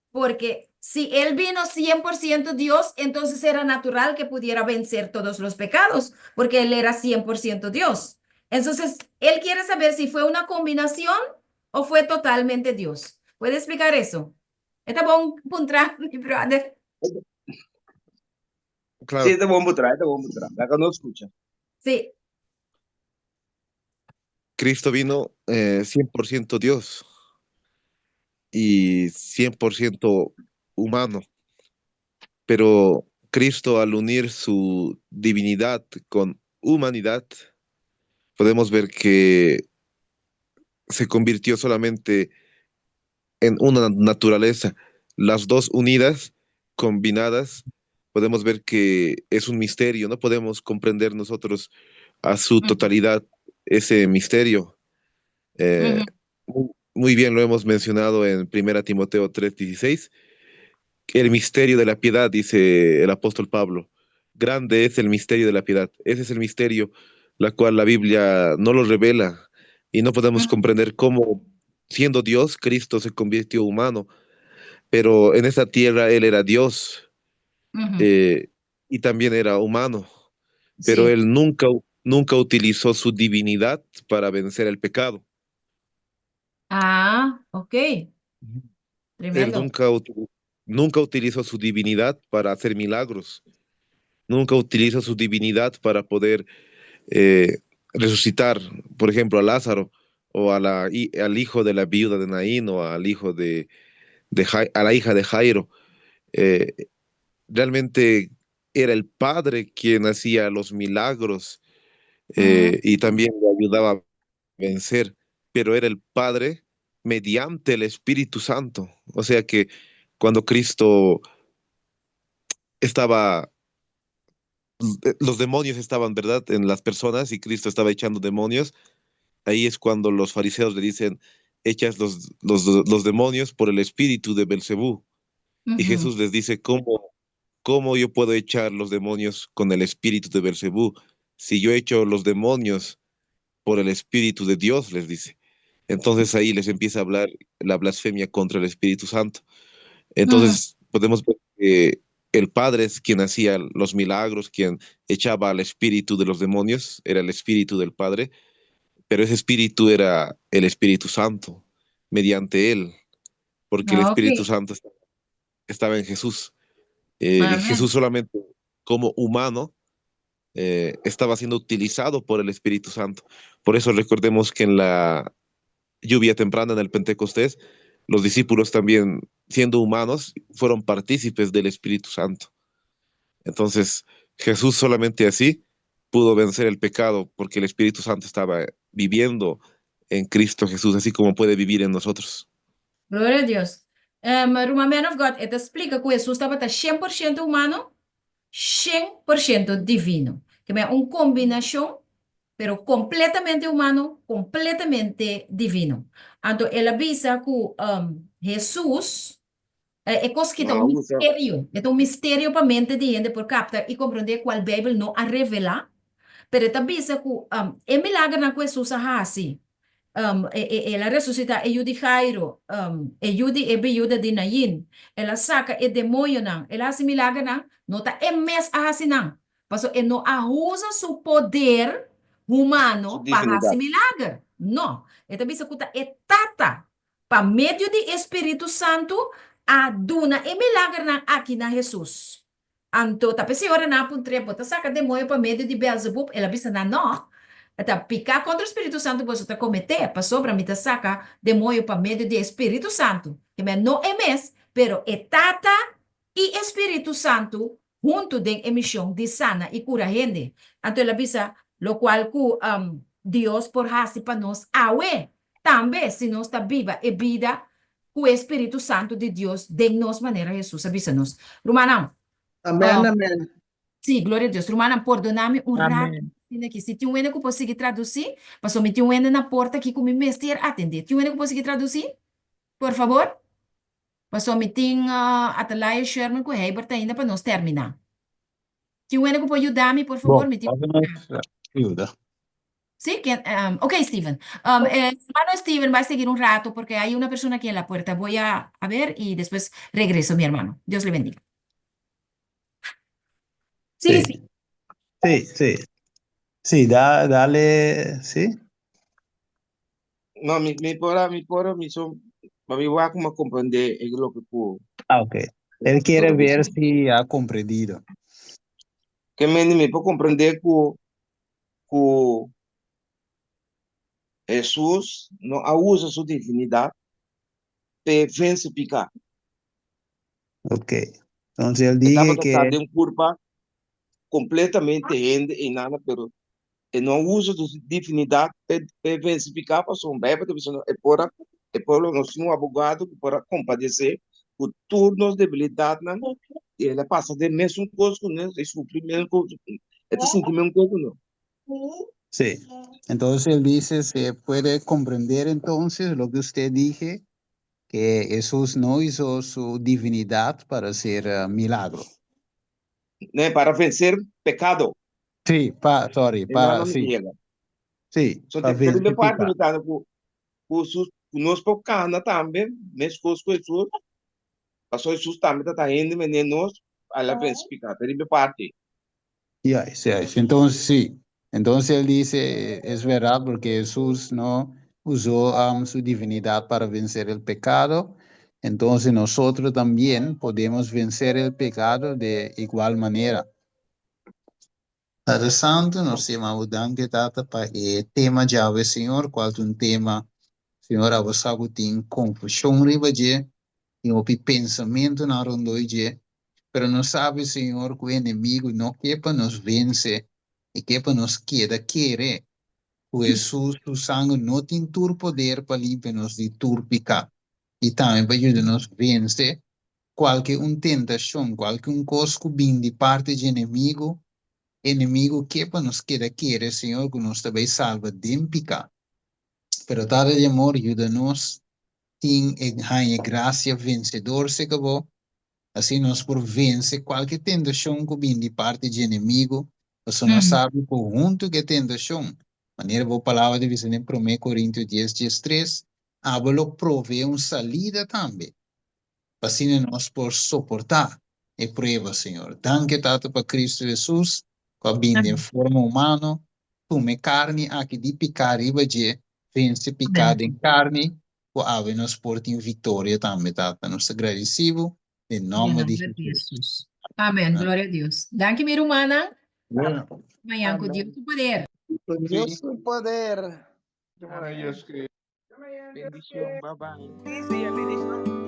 Porque si él vino 100% Dios, entonces era natural que pudiera vencer todos los pecados, porque él era 100% Dios. Entonces, él quiere saber si fue una combinación. o fue totalmente Dios? Puede explicar eso? E ta bon puntra, mi brother. Claro. Sí, e ta bon puntra, e ta bon puntra. Laga nos skucha. Sí. Cristo vino 100% Dios y 100% humano, pero Cristo al unir su divinidad con humanidad, podemos ver que se convirtió solamente en una naturaleza. Las dos unidas, combinadas, podemos ver que es un misterio. No podemos comprender nosotros a su totalidad ese misterio. Ujú. Muy bien lo hemos mencionado en 1 Timoteo 3:16. El misterio de la piedad, dice el apóstol Pablo. Grande es el misterio de la piedad. Ese es el misterio, la cual la Biblia no lo revela y no podemos comprender cómo, siendo Dios, Cristo se convirtió humano, pero en esta tierra Él era Dios, Ujú. y también era humano, pero Él nunca utilizó su divinidad para vencer el pecado. Ah, ok. Él Tremendo. nunca utilizó su divinidad para hacer milagros. Nunca utilizó su divinidad para poder resucitar, por ejemplo, a Lázaro o a la, y, al hijo de la viuda de Naín o al hijo de, de Jai, a la hija de Jairo. Realmente era el Padre quien hacía los milagros, y también le ayudaba a vencer, pero era el Padre mediante el Espíritu Santo. O sea que cuando Cristo estaba, los demonios estaban, ¿verdad?, en las personas y Cristo estaba echando demonios, ahí es cuando los fariseos le dicen, echas los demonios por el espíritu de Belcebú. Y Jesús les dice, ¿cómo yo puedo echar los demonios con el espíritu de Belcebú? Si yo echo los demonios por el espíritu de Dios, les dice. Entonces ahí les empieza a hablar la blasfemia contra el Espíritu Santo. Entonces podemos ver que el Padre es quien hacía los milagros, quien echaba al espíritu de los demonios, era el espíritu del Padre, pero ese espíritu era el Espíritu Santo, mediante él, porque el Espíritu Santo estaba en Jesús. Jesús solamente como humano estaba siendo utilizado por el Espíritu Santo. Por eso recordemos que en la lluvia temprana en el Pentecostés, los discípulos también, siendo humanos, fueron partícipes del Espíritu Santo. Entonces, Jesús solamente así pudo vencer el pecado, porque el Espíritu Santo estaba viviendo en Cristo Jesús, así como puede vivir en nosotros. Gloria a Dios. Ruman Man of God, e ta splika ku Jesús tabata 100% humano, 100% divino. Ke men un kombinashon, pero kompletamente humano, kompletamente divino. Anto, el a bisa ku Jesús, e kos ku ta un No, usa. misterio, e ta un misterio pa mente di hende por kapta i komprondé kual Beibel no a revelá, pero e ta bisa ku e milagernan ku Jesús a hasi, el a resusitá e yu di Jairo, e yu di e biuda di Naín, el a saka e demoñonan, el a hasi milagernan, no ta e mes a hasi nan, paso e no a usa su poder humano Su pa hasi divinidat. milager. No, e ta bisa ku ta e Tata, pa medio di e Spiritu Santu, a duna e milagernan aki na Hesus. Anto, ta p'esei ora nan a puntr'é, Bo ta saka demoño pa medio di Beelzebub? El a bisa nan, No. E ta piká kontra Spiritu Santu boso ta kometé, pasobra mi ta saka demoño pa medio di e Spiritu Santu. Ke men no e mes, pero e Tata i e Spiritu Santu huntu den e mishon di sana i kura hende. Anto el a bisa, Lokual ku Dios por hasi pa nos awe, tambe si nos ta biba e bida ku e Spiritu Santu di Dios den nos manera Hesus a bisa nos. Rumannan, Amèn, amèn. Sí, gloria a Dios. Rumannan, pordoná mi un rato Amèn. asina aki. Si tin un hende ku por sigui tradusí, pasobra mi tin un hende na porta aki ku mi mester atendé. Tin un hende ku por sigui tradusí? Por fabor. Pasobra mi tin Atalaya Sherman ku Heibert ainda pa nos terminá. Tin un hende ku por yuda mi, por fabor? Bon, Mi tin laga nos yuda. Sí, ¿quién? Ok, Steven. Hermano Steven va a seguir un rato porque hay una persona aquí en la puerta. Voy a ver y después regreso, mi hermano. Dios le bendiga. Sigue, Sí. sí. Sí, sí. Sí, dale, sí. No, mi, mi por, mi por, mi so, ma mi wak ma comprende e loke ku. Ah, ok. Él quiere ver si ha comprendido. Ke mende mi por comprende ku ku Hesus no a usa su divinidad p'e vence piká. Ok. Entonces él E dice tabata que... sa den kurpa completamente hende einana, pero e no a usa su divinidad p'e p'e vence piká, pasobra Bijbel ta bisa nos e por a e por lo nos tin un abogado ku por a kompadesé ku tur nos debilidatnan i el a pasa den mesun kos ku nos, e sufri mesun kos, e ta sinti mesun kos ku nos. Sí. Entonces él dice, se puede comprender entonces lo que usted dije, que Jesús no hizo su divinidad para hacer eh, milagro. Ne, para vencer pecado. Sí, pa, sorry, E pa, no sí, llega. sí, So, pa te, te vencer parte pecado. mi tanda ku ku Jesús, ku nos por cana tambe, meskos ku Jesús, paso Jesús tambe ta hende mene nos, a la vencer pecado. Te riba parte. Juist, juist. Entonces, sí. Entonces él dice, es verdad, porque Jesús no usó um, su divinidad para vencer el pecado. Entonces nosotros también podemos vencer el pecado de igual manera. Tata Santu, nos ta yama Bo danki, Tata, pa e tema djawe, Señor, cual ta un tema, Señor, abo sa cu tin confusion riba dje, tin hopi pensamentonan rondoi dje, pero nos sabi, Señor, cu e enemigo no ke pa nos vence, e ke pa nos keda kere cu Hesus su sanger no tin tur poder pa limpia nos di tur pica, y tambe pa yuda nos vence cualke un tentacion, cualke un cos cu bin di parti dje enemigo, enemigo ke pa nos keda kere, Señor, cu nos ta bay salba den pica. Pero Tata di amor, yuda nos tin e haña gracia vencedor cerca bo, asina nos por vence cualke tentacion cu bin di parti dje enemigo, pasobra nos sabi cu hunto cu e tentacion, manera bo palabra ta bisa den Prome Corintio dies 13, abo lo provee un salida tambe, pa asina nos por soporta e prueba, Señor. Danki, Tata, pa Cristo Jesus, cu a bin den forma humano, tuma e carni aki di pica riba dje, vence pica den carni, cu awe nos por tin victoria tambe, Tata. Nos ta gradeci Bo den nomber di Jesus. Amen. Gloria a Dios. Danki mi rumannan. Mañan cu Dios su poder. Cu Dios su poder. Bendicion. Bye bye.